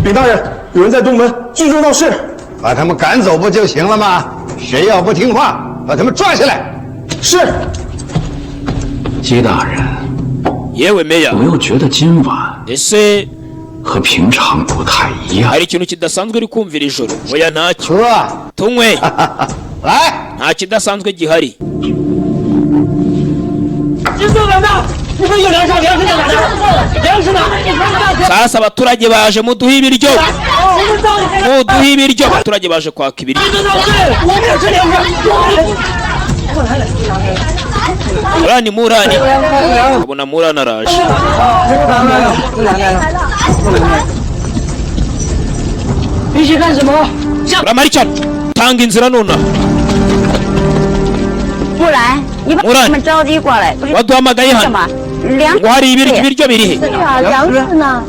禀大人，有人在东门聚众闹事。 把他们赶走不就行了吗？谁要不听话，把他们抓起来。 是。 姬大人， Yewe meya, 我又觉得今晚 ese 和平常不太一样。 hari ikintu kidasanzwe uri kumvira ijoro? Oya, ntacyo. 喝， Tunywe. 来， Nta kidasanzwe gihari. 金色长大，你们有粮食，粮食在哪呢？粮食呢？ Sasa abaturage baje, muduhe ibiryo, muduhe ibiryo. Abaturage baje kwaka ibiryo. 我们也吃粮食。 Murani, Murani, ubona Murani araje. 必须干什么？ Uramara cyane, tanga inzira nonaha. 不然你把 木兰 他们召集过来，不是 Waduhamagaye 干 hano 嘛？粮 ngo hari ibiryo, ibiryo biri he? 对啊，粮食呢？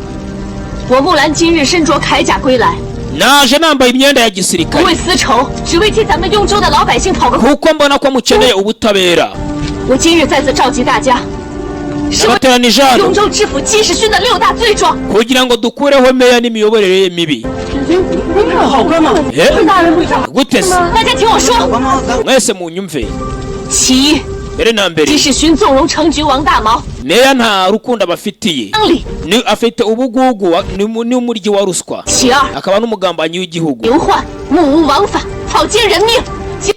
我木兰今日身着铠甲归来， Naje nambaye imyenda ya 不 gisirikare 为私仇，只为替咱们雍州的老百姓讨个。 kuko mbona ko mukeneye ubutabera. 我今日再次召集大家，是为 Nabateranije hano 雍州知府金世勋的六大罪状。 kugira ngo dukureho meya n'imiyoborere ye mibi. 好官吗？ Eh? Gute se? 大家听我说， Mwese munyumve. 其一， Mbere na mbere, 金世勋纵容城局王大毛 meya nta rukundo abafitiye, 乡里； ni afite ubugugu ni umuryi wa ruswa, 其二， akaba n'umugambanyi w'igihugu. 刘焕目无王法，草菅人命，其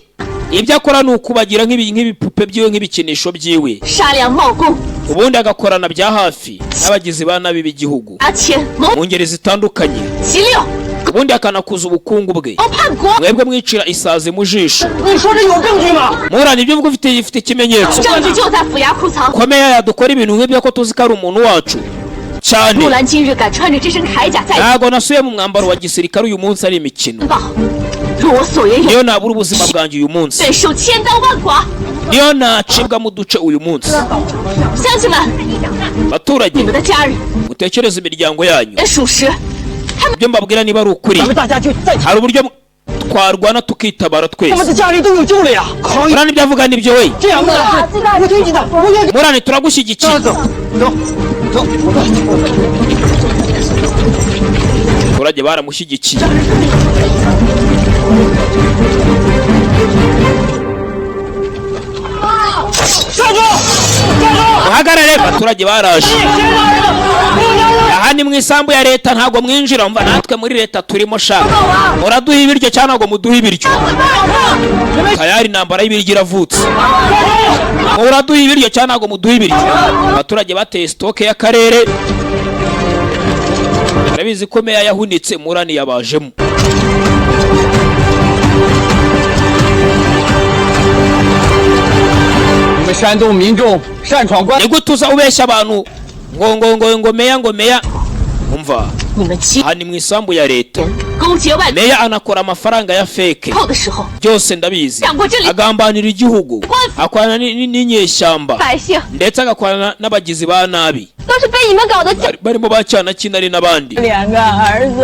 Ibyo akora ni ukubagira nk'ibipupe byiwe, nk'ibikinisho byiwe, 杀良冒功， ubundi agakorana bya hafi n'abagizi ba nabi b'igihugu 拿钱谋 mu ngeri zitandukanye, 其六， ubundi akanakuza ubukungu bwe. 谋叛国。 Mwebwe mwicira isazi mu jisho. 你说这有证据吗？ Murani, ibyo uvuga ufite ifite ikimenyetso? 证据就在府衙库藏。 Ko meya yadukora ibintu nk'ibyo, ko tuzi ko ari umuntu wacu cyane. 木兰今日敢穿着这身铠甲在 Ntabwo nasuye mu mwambaro wa gisirikare uyu munsi ari imikino. 报，若我所言有 Niyo nabura ubuzima bwanjye uyu munsi, 罪，受千刀万剐。 niyo nacibwamo uduce uyu munsi. 乡亲们， Baturage, 你们的家人 mutekereze imiryango yanyu. 也属实， Ibyo mbabwira niba ari ukuri, 咱们大家就在 hari uburyo twarwana tukitabara 他们 twese. 的家里都有救了呀！可以 Murani, ibyo avuga nibyo we. 这样，木兰，我听你的，我也 Murani, turagushyigikiye. 走走走。 Abaturage baramushyigikiye. 站住！站住！ Muhagarare! Abaturage baraje. Aha ni mu isambu ya leta, ntabwo mwinjira. Mva natwe muri leta turimo sha. Muraduha ibiryo cyangwa ntabwo muduha ibiryo? Tayari intambara y'ibiryo iravutse. Muraduha ibiryo cyangwa ntabwo muduha ibiryo? Abaturage bateye sitoke y'akarere. Urabizi ko meya yahunitse, Murani yabajemo. 你们煽动民众擅闯关 Ni gute uza ubeshya abantu ngo meya, ngo meya? Umva, 你们欺 aha ni mu isambu ya leta. 勾结外 Meya anakora amafaranga ya fake. 寇的时候， Byose ndabizi. Cyangwa Jolly- Agambanira igihugu, akorana n'inyeshyamba, 百姓 ndetse agakorana n'abagizi ba nabi, 都是被你们搞得。 barimo ba cyana kinari n'abandi. 两个儿子，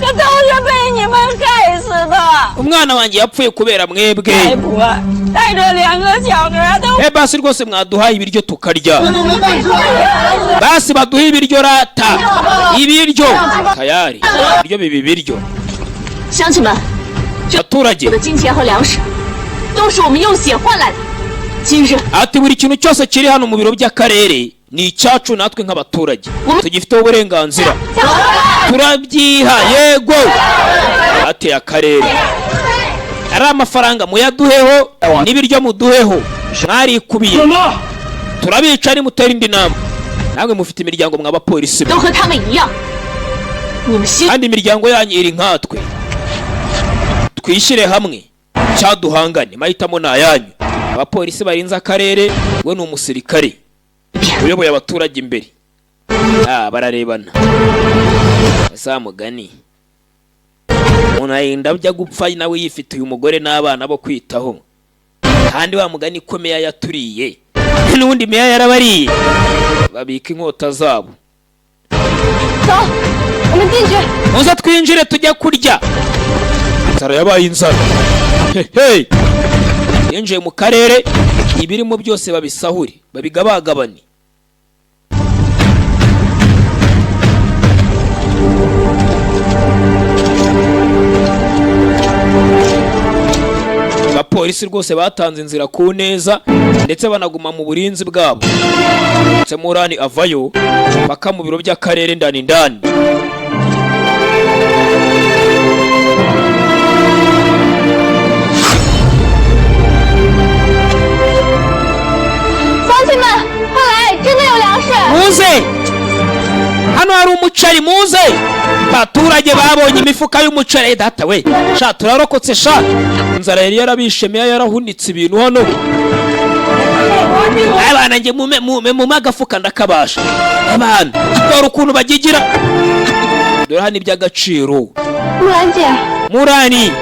可都是被你们害死的。 Umwana wanjye yapfuye kubera mwebwe. 外婆带着两个小孩都 Eh, basi rwose mwaduhaye ibiryo tukarya. Basi baduhe ibiryo rata, ibiryo tayari, ibiryo biba ibiryo. 乡亲们， Abaturage, 我的金钱和粮食都是我们用血换来的。今日 ati buri kintu cyose kiri hano mu biro by'akarere ni icyacu, natwe nk'abaturage tugifiteho uburenganzira, turabyiha. Yego, bateye akarere ari amafaranga, muyaduheho n'ibiryo muduheho, mwarikubiye. Turabica nimutera indi nama. Namwe mufite imiryango, mw'abapolisi mwe. 都和他们一样，你们心 Kandi imiryango yanyu iri nkatwe. Twishyire hamwe cyaduhangane, mahitamo ni ayanyu. Abapolisi barinze akarere, we ni umusirikare uyoboye abaturage imbere. Ah, bararebana za mugani, umuntu arinda ajya gupfa nawe yifitiye umugore n'abana bo kwitaho. Kandi wa mugani ko meya yaturiye, n'ubundi meya yarabariye, babika inkota zabo. 走，我们进去。 Muze twinjire tujya kurya, inzara yabaye inzara. Hehe, yinjiye mu karere, ibirimo byose babisahure, babigabagabane. Abapolisi rwose batanze inzira ku neza, ndetse banaguma mu burinzi bwabo. Ndetse Murani avayo paka mu biro by'akarere ndani ndani. 乡亲们，快来，真的有粮食！ Muze hano hari umuceri, muze. Abaturage babonye imifuka y'umuceri. Eh, data we sha, turarokotse sha! Inzara yari yarabishe, meya yarahunitse ibintu hano. Abana njye mume agafuka ndakabasha. Abana dore ukuntu bagigira, dore hano iby'agaciro. 木兰姐， Murani,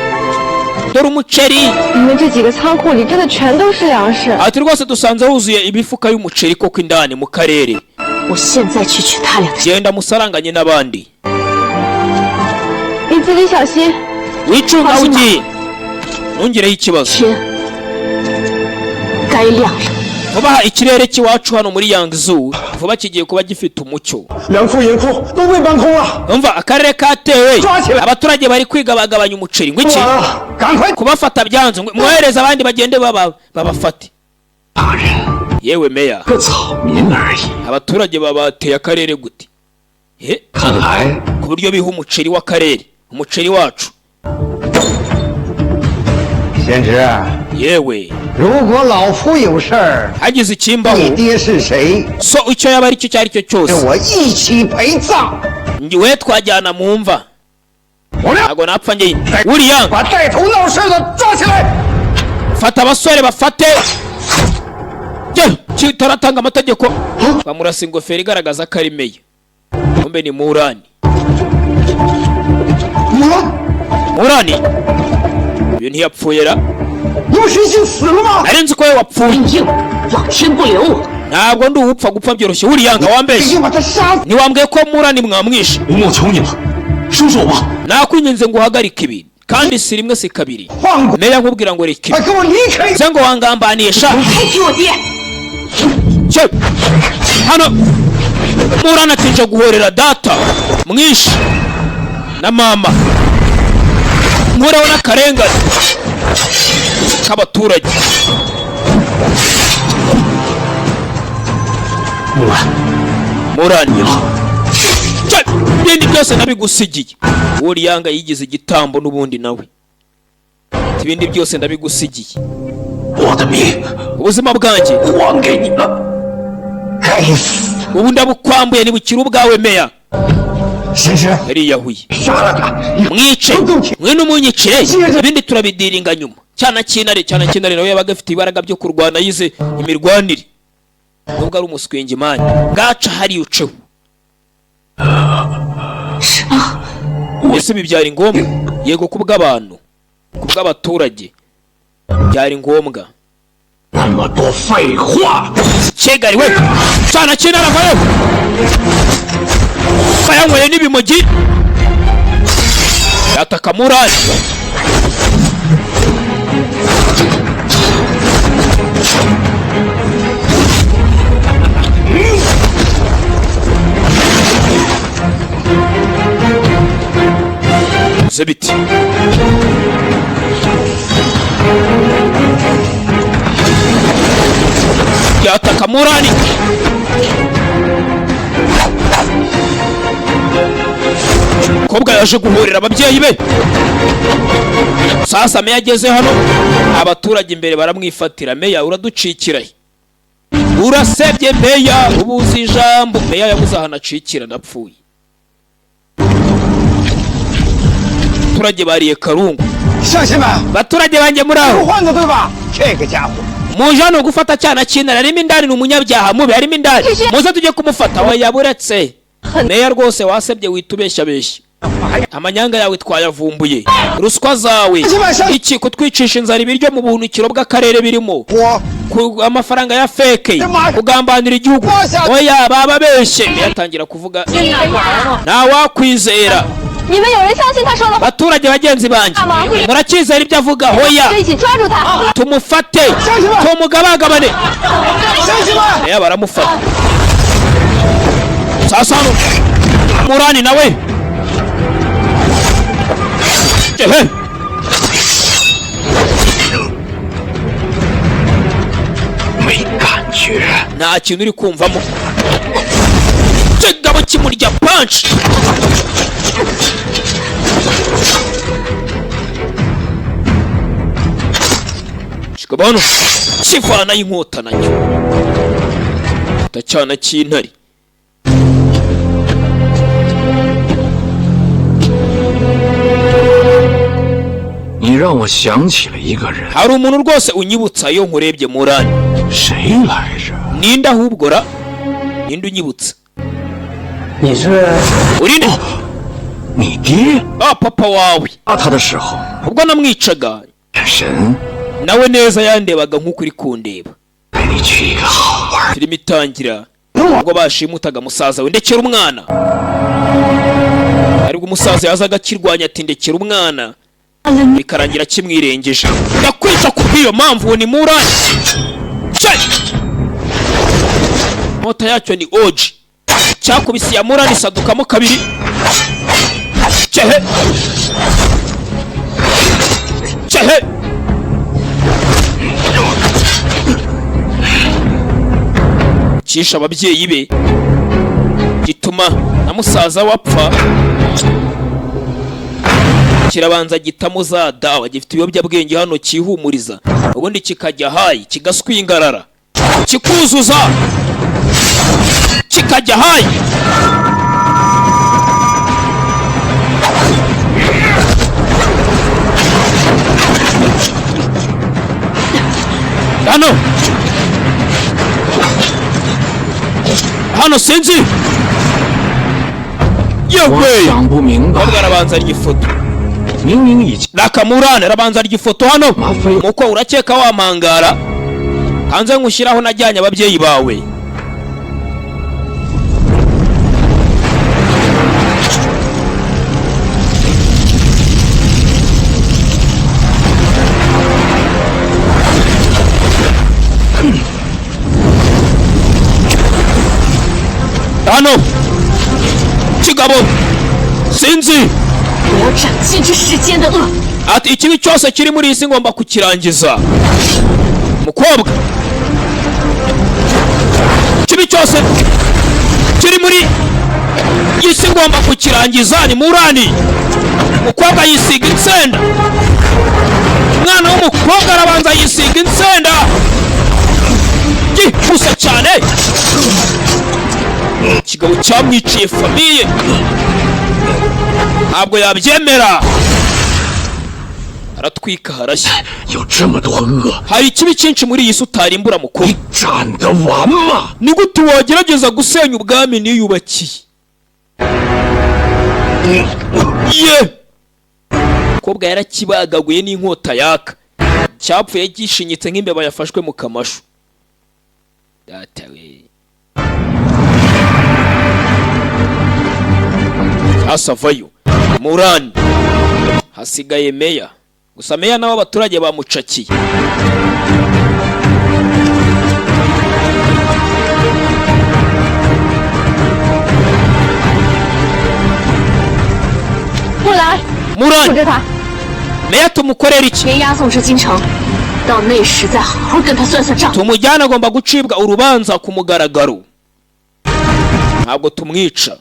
dore umuceri. 你们这几个仓库里真的全都是粮食。 Ati rwose dusanze huzuye imifuka y'umuceri koko indani mu karere. 我现在去取他俩的。 Genda musaranganye n'abandi. 你自己小心。 Wicunga aho ugiye, ntungireho ikibazo. 天该亮了。 Vuba aha ikirere cy'iwacu hano muri Yangzhou vuba kigiye kuba gifite umucyo. 粮库银库都被搬空了， Umva, akarere katewe, 抓起来！ abaturage bari kwiga bagabanya umuceri ngo iki? 完了，赶快！ Kubafata byanze, ngo mwohereze abandi bagende babafate. 大人， Yewe meya, 个草民而已。 abaturage babateye akarere gute? He, 看来 ku buryo biha umuceri w'akarere, umuceri wacu. 贤侄， Yewe, 如果老夫有事儿， hagize ikimbaho, 你爹是谁？ so icyo yaba ari cyo, icyo ari cyo cyose, 我一起陪葬。 njye twajyana mu mva. 我亮， Ntabwo napfa njye uriya. 把带头闹事的抓起来！ Fata abasore, bafate. Kitaratanga amategeko, bamurasa ingofero igaragaza ko ari meya, kumbe ni Murani. Murani uyu ntiyapfuye ra? 你不是已经死了吗？ Nari nzi ko we wapfuye. 硬，老天不留我。 Ntabwo ndi uwupfa gupfa byoroshye. Uriya nga 已 wambeshye. 经把他杀死。 Ntiwambwiye ko Murani mwamwishe? 吴某求你了，收手吧。 Nakwinginze ngo uhagarike ibi, kandi si rimwe si kabiri. 放过！ Meya, nkubwira ngo reka ibi. 快给我离开！ Se ngo wangambaniye sha? 还提我爹， Cye! Hano Murani atinje guhorera data mwishe na mama, nkureho n'akarengane k'abaturage. 木兰， Murani. Cye! Ibindi byose nabigusigiye. Uriyanga yigize igitambo n'ubundi nawe. Ati, ibindi byose ndabigusigiye. 我的命 Ubuzima bwanjye 还给你了。 该死！ ubu ndabukwambuye, ntibukiri ubwawe meya. 先生， Yariyahuye. 杀了他！ Mwice mwe n'umunyicire, ibindi turabidiringa nyuma. Cyana cy'intare, cyana cy'intare nawe yabaga afite ibaraga byo kurwana, yize imirwanire nubwo ari umuswenge mani. Bwaca hariya uceho. Ese ibi byari ngombwa? Yego, kubw'abantu, kubw'abaturage byari ngombwa. 那么多废话！ Kigali we, cyana cy'intare avayo bayanyweye n'ibimogi, yataka murari. Zebiti yataka murani. Umukobwa yaje guhurira ababyeyi be. Sasa meya ageze hano, abaturage imbere baramwifatira. Meya, uraducikira he? Urasebye meya, ubuze ijambo. Meya yabuze ahantu acikira, ndapfuye. Abaturage bariye karungu. 乡亲们， Baturage banjye, muri aho? 不换的对吧？这个家伙， Muje hano gufata cyana cy'intare, harimo indani, ni umunyabyaha mubi, harimo indani, muze tujye kumufata. We yaburetse meya rwose, wasebye, wita ubeshyabeshya, amanyanga yawe twayavumbuye, ruswa zawe, iki kutwicisha inzara, ibiryo mu buhunikiro bw'akarere birimo 我 amafaranga ya fake, kugambanira igihugu. Oya, baba beshe. Meya atangira kuvuga, ntawakwizera. 你们有人相信他说的话 Baturage bagenzi banjye, muracyizera ibyo avuga? Hoya. 就一起抓住他！ Tumufate, tumugabagabane. 乡亲们， Meya baramufata. Sasa hano murani nawe ehe 没感觉。 Nta kintu uri kumvamo. Kigabo kimurya punch. Kigabo hano kivanayo inkota nacyo cyana cy'intare. 你让我想起了一个人， Hari umuntu rwose unyibutsa iyo nkurebye, murani. 谁来着？ Ninde ahubwo ra? Ninde unyibutsa? 你是 Urinde? 你爹。 Ah, papa wawe. 杀他的时候， Ubwo namwicaga, 眼神 nawe neza yandebaga nk'uko uri kundeba. 带你去一个好玩。 Filime itangira ubwo bashimutaga musaza we. Ndekera umwana. Aribwo umusaza yazaga akirwanya ati: "Ndekera umwana," bikarangira kimwirengeje. Ndakwica kubw'iyo mpamvu. Uwo ni murani. Cye! Inkota yacyo ni oji, cyakubise iya murani isadukamo kabiri. Cyehe cyehe! Cyishe ababyeyi be, gituma na musaza we apfa. Kirabanza gitamo za dawa, gifite ibiyobyabwenge hano cyihumuriza, ubundi kikajya high, kigaswingarara, kikuzuza, kikajya high. Hano hano sinzi. 我 Yewe! 想不明白， Ahubwo arabanza arya ifoto. 明明已经 Nakamurane arabanza arya ifoto hano. 麻飞 Muko urakeka wamangara hanze nkushyiraho najyanye ababyeyi bawe. Hano kigabo sinzi. 我要斩尽这世间的恶！ Ati ikibi cyose kiri muri iyi si ngomba kukirangiza. Mukobwa, ikibi cyose kiri muri iyi si ngomba kukirangiza. Ni murani. Mukobwa yisiga insenda. Umwana w'umukobwa arabanza yisiga insenda gihuse cyane. Ikigabo cyamwiciye famille. Ntabwo yabyemera. Aratwika harashya. 有这么多恶， Hari ikibi cyinshi muri iyi si utarimbura mukuru. 斩得完吗？ Ni gute wagerageza gusenya ubwami niyubakiye? Ye mukobwa yarakibagaguye n'inkota yaka, cyapfuye gishinyitse nk'imbeba yafashwe mu kamashu. Data we, asavayo murani, hasigaye meya gusa. Meya nawe abaturage bamucakiye. 木兰， Murani. 处置他， Meya tumukorera iki? 别押送至京城，到那时再好好跟他算算账。 Tumujyane, agomba gucibwa urubanza ku mugaragaro, ntabwo tumwica.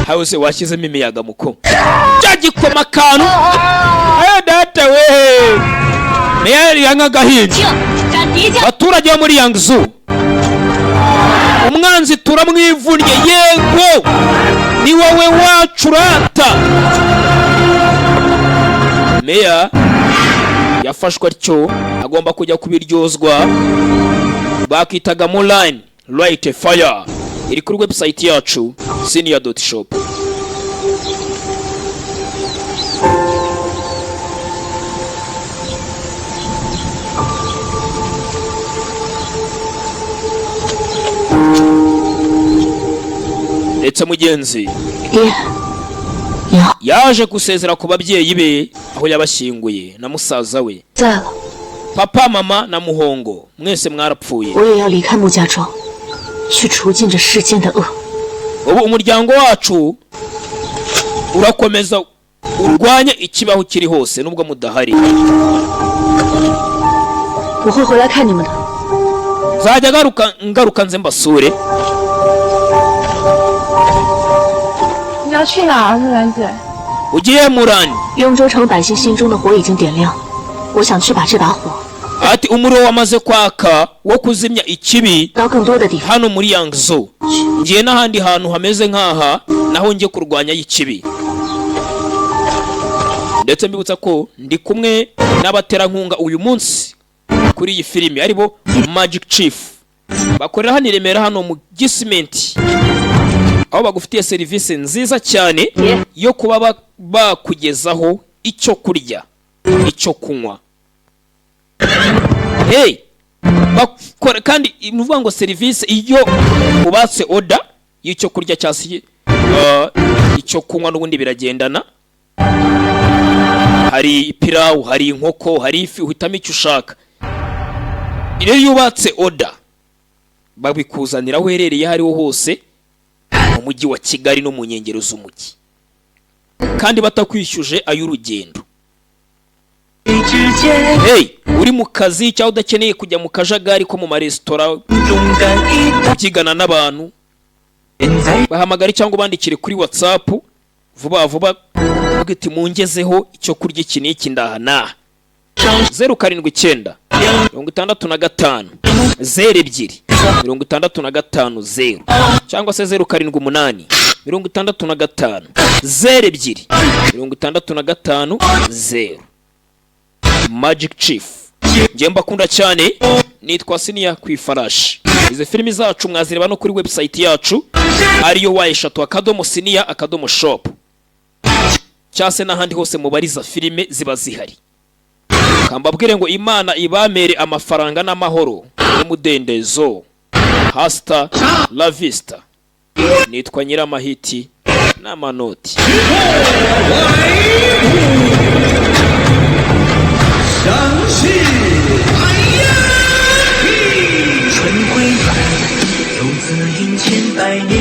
Hawuze washyizemo imiyaga muko cya gikoma akantu. Ayo data we, meya yari nk'agahinja. 请斩敌将。 Abaturage bo muri Yangzu, umwanzi turamwivunnye. Yego, ni wowe wacu urata. Meya yafashwe atyo, agomba kujya kubiryozwa. Bakitaga Mulan Light Fire, iri kuri website yacu senior.shop. Ndetse mugenzi 爹， yaje gusezera ku babyeyi be aho yabashyinguye na musaza we. 在了， Papa, mama na muhongo, mwese mwarapfuye. 我也要离开穆家庄，去除尽这世间的恶。 Ubu umuryango wacu urakomeza urwanye ikibaho kiri hose nubwo mudahari. 我会回来看你们的。 Nzajya ngaruka, ngaruka nze mbasure. 你要去哪儿，木兰姐？ Ugiye Murani? 雍州城百姓心中的火已经点亮，我想去把这把火 Ati umuriro wamaze kwaka wo kuzimya ikibi 到更多的地方。 hano muri Yangzhou, ngiye n'ahandi hantu hameze nk'aha naho njye kurwanya ikibi. Ndetse mbibutsa ko ndi kumwe n'abaterankunga uyu munsi kuri iyi filimi, aribo Magic Chief, bakorera hano i Remera, hano mu Gisimenti, aho bagufitiye serivisi nziza cyane yo kuba bakugezaho icyo kurya, icyo kunywa. Hey, bakora kandi ni ukuvuga ngo serivisi iyo ubatse order y'icyo kurya cyangwa se icyo kunywa, n'ubundi biragendana. Hari ipirawu, hari inkoko, hari ifi, uhitamo icyo ushaka. Rero iyo ubatse order babikuzanira aho uherereye aho ariho hose mu mujyi wa Kigali no mu nkengero z'umujyi, kandi batakwishyuje ay'urugendo. Hey, uri mu kazi cyangwa udakeneye kujya mu kajagari ko mu maresitora ubyigana n'abantu, bahamagare cyangwa ubandikire kuri WhatsApp vuba vuba, uvuge uti mungezeho icyo kurya iki n'iki ndaha n'aha. 079 65 02 65 0, cyangwa se 078 65 02 65 0. Magic Chief, njye mbakunda cyane, nitwa Siniya ku ifarashi. Izi filimi zacu mwazireba no kuri website yacu ariyo w, .siniya.shop, cyangwa se n'ahandi hose mubariza filime ziba zihari. Kambabwire ngo Imana ibamere amafaranga n'amahoro n'umudendezo. Hasta la vista, nitwa Nyiramahiti n'amanoti. 相信。哎呀，春归来，游子吟千百年。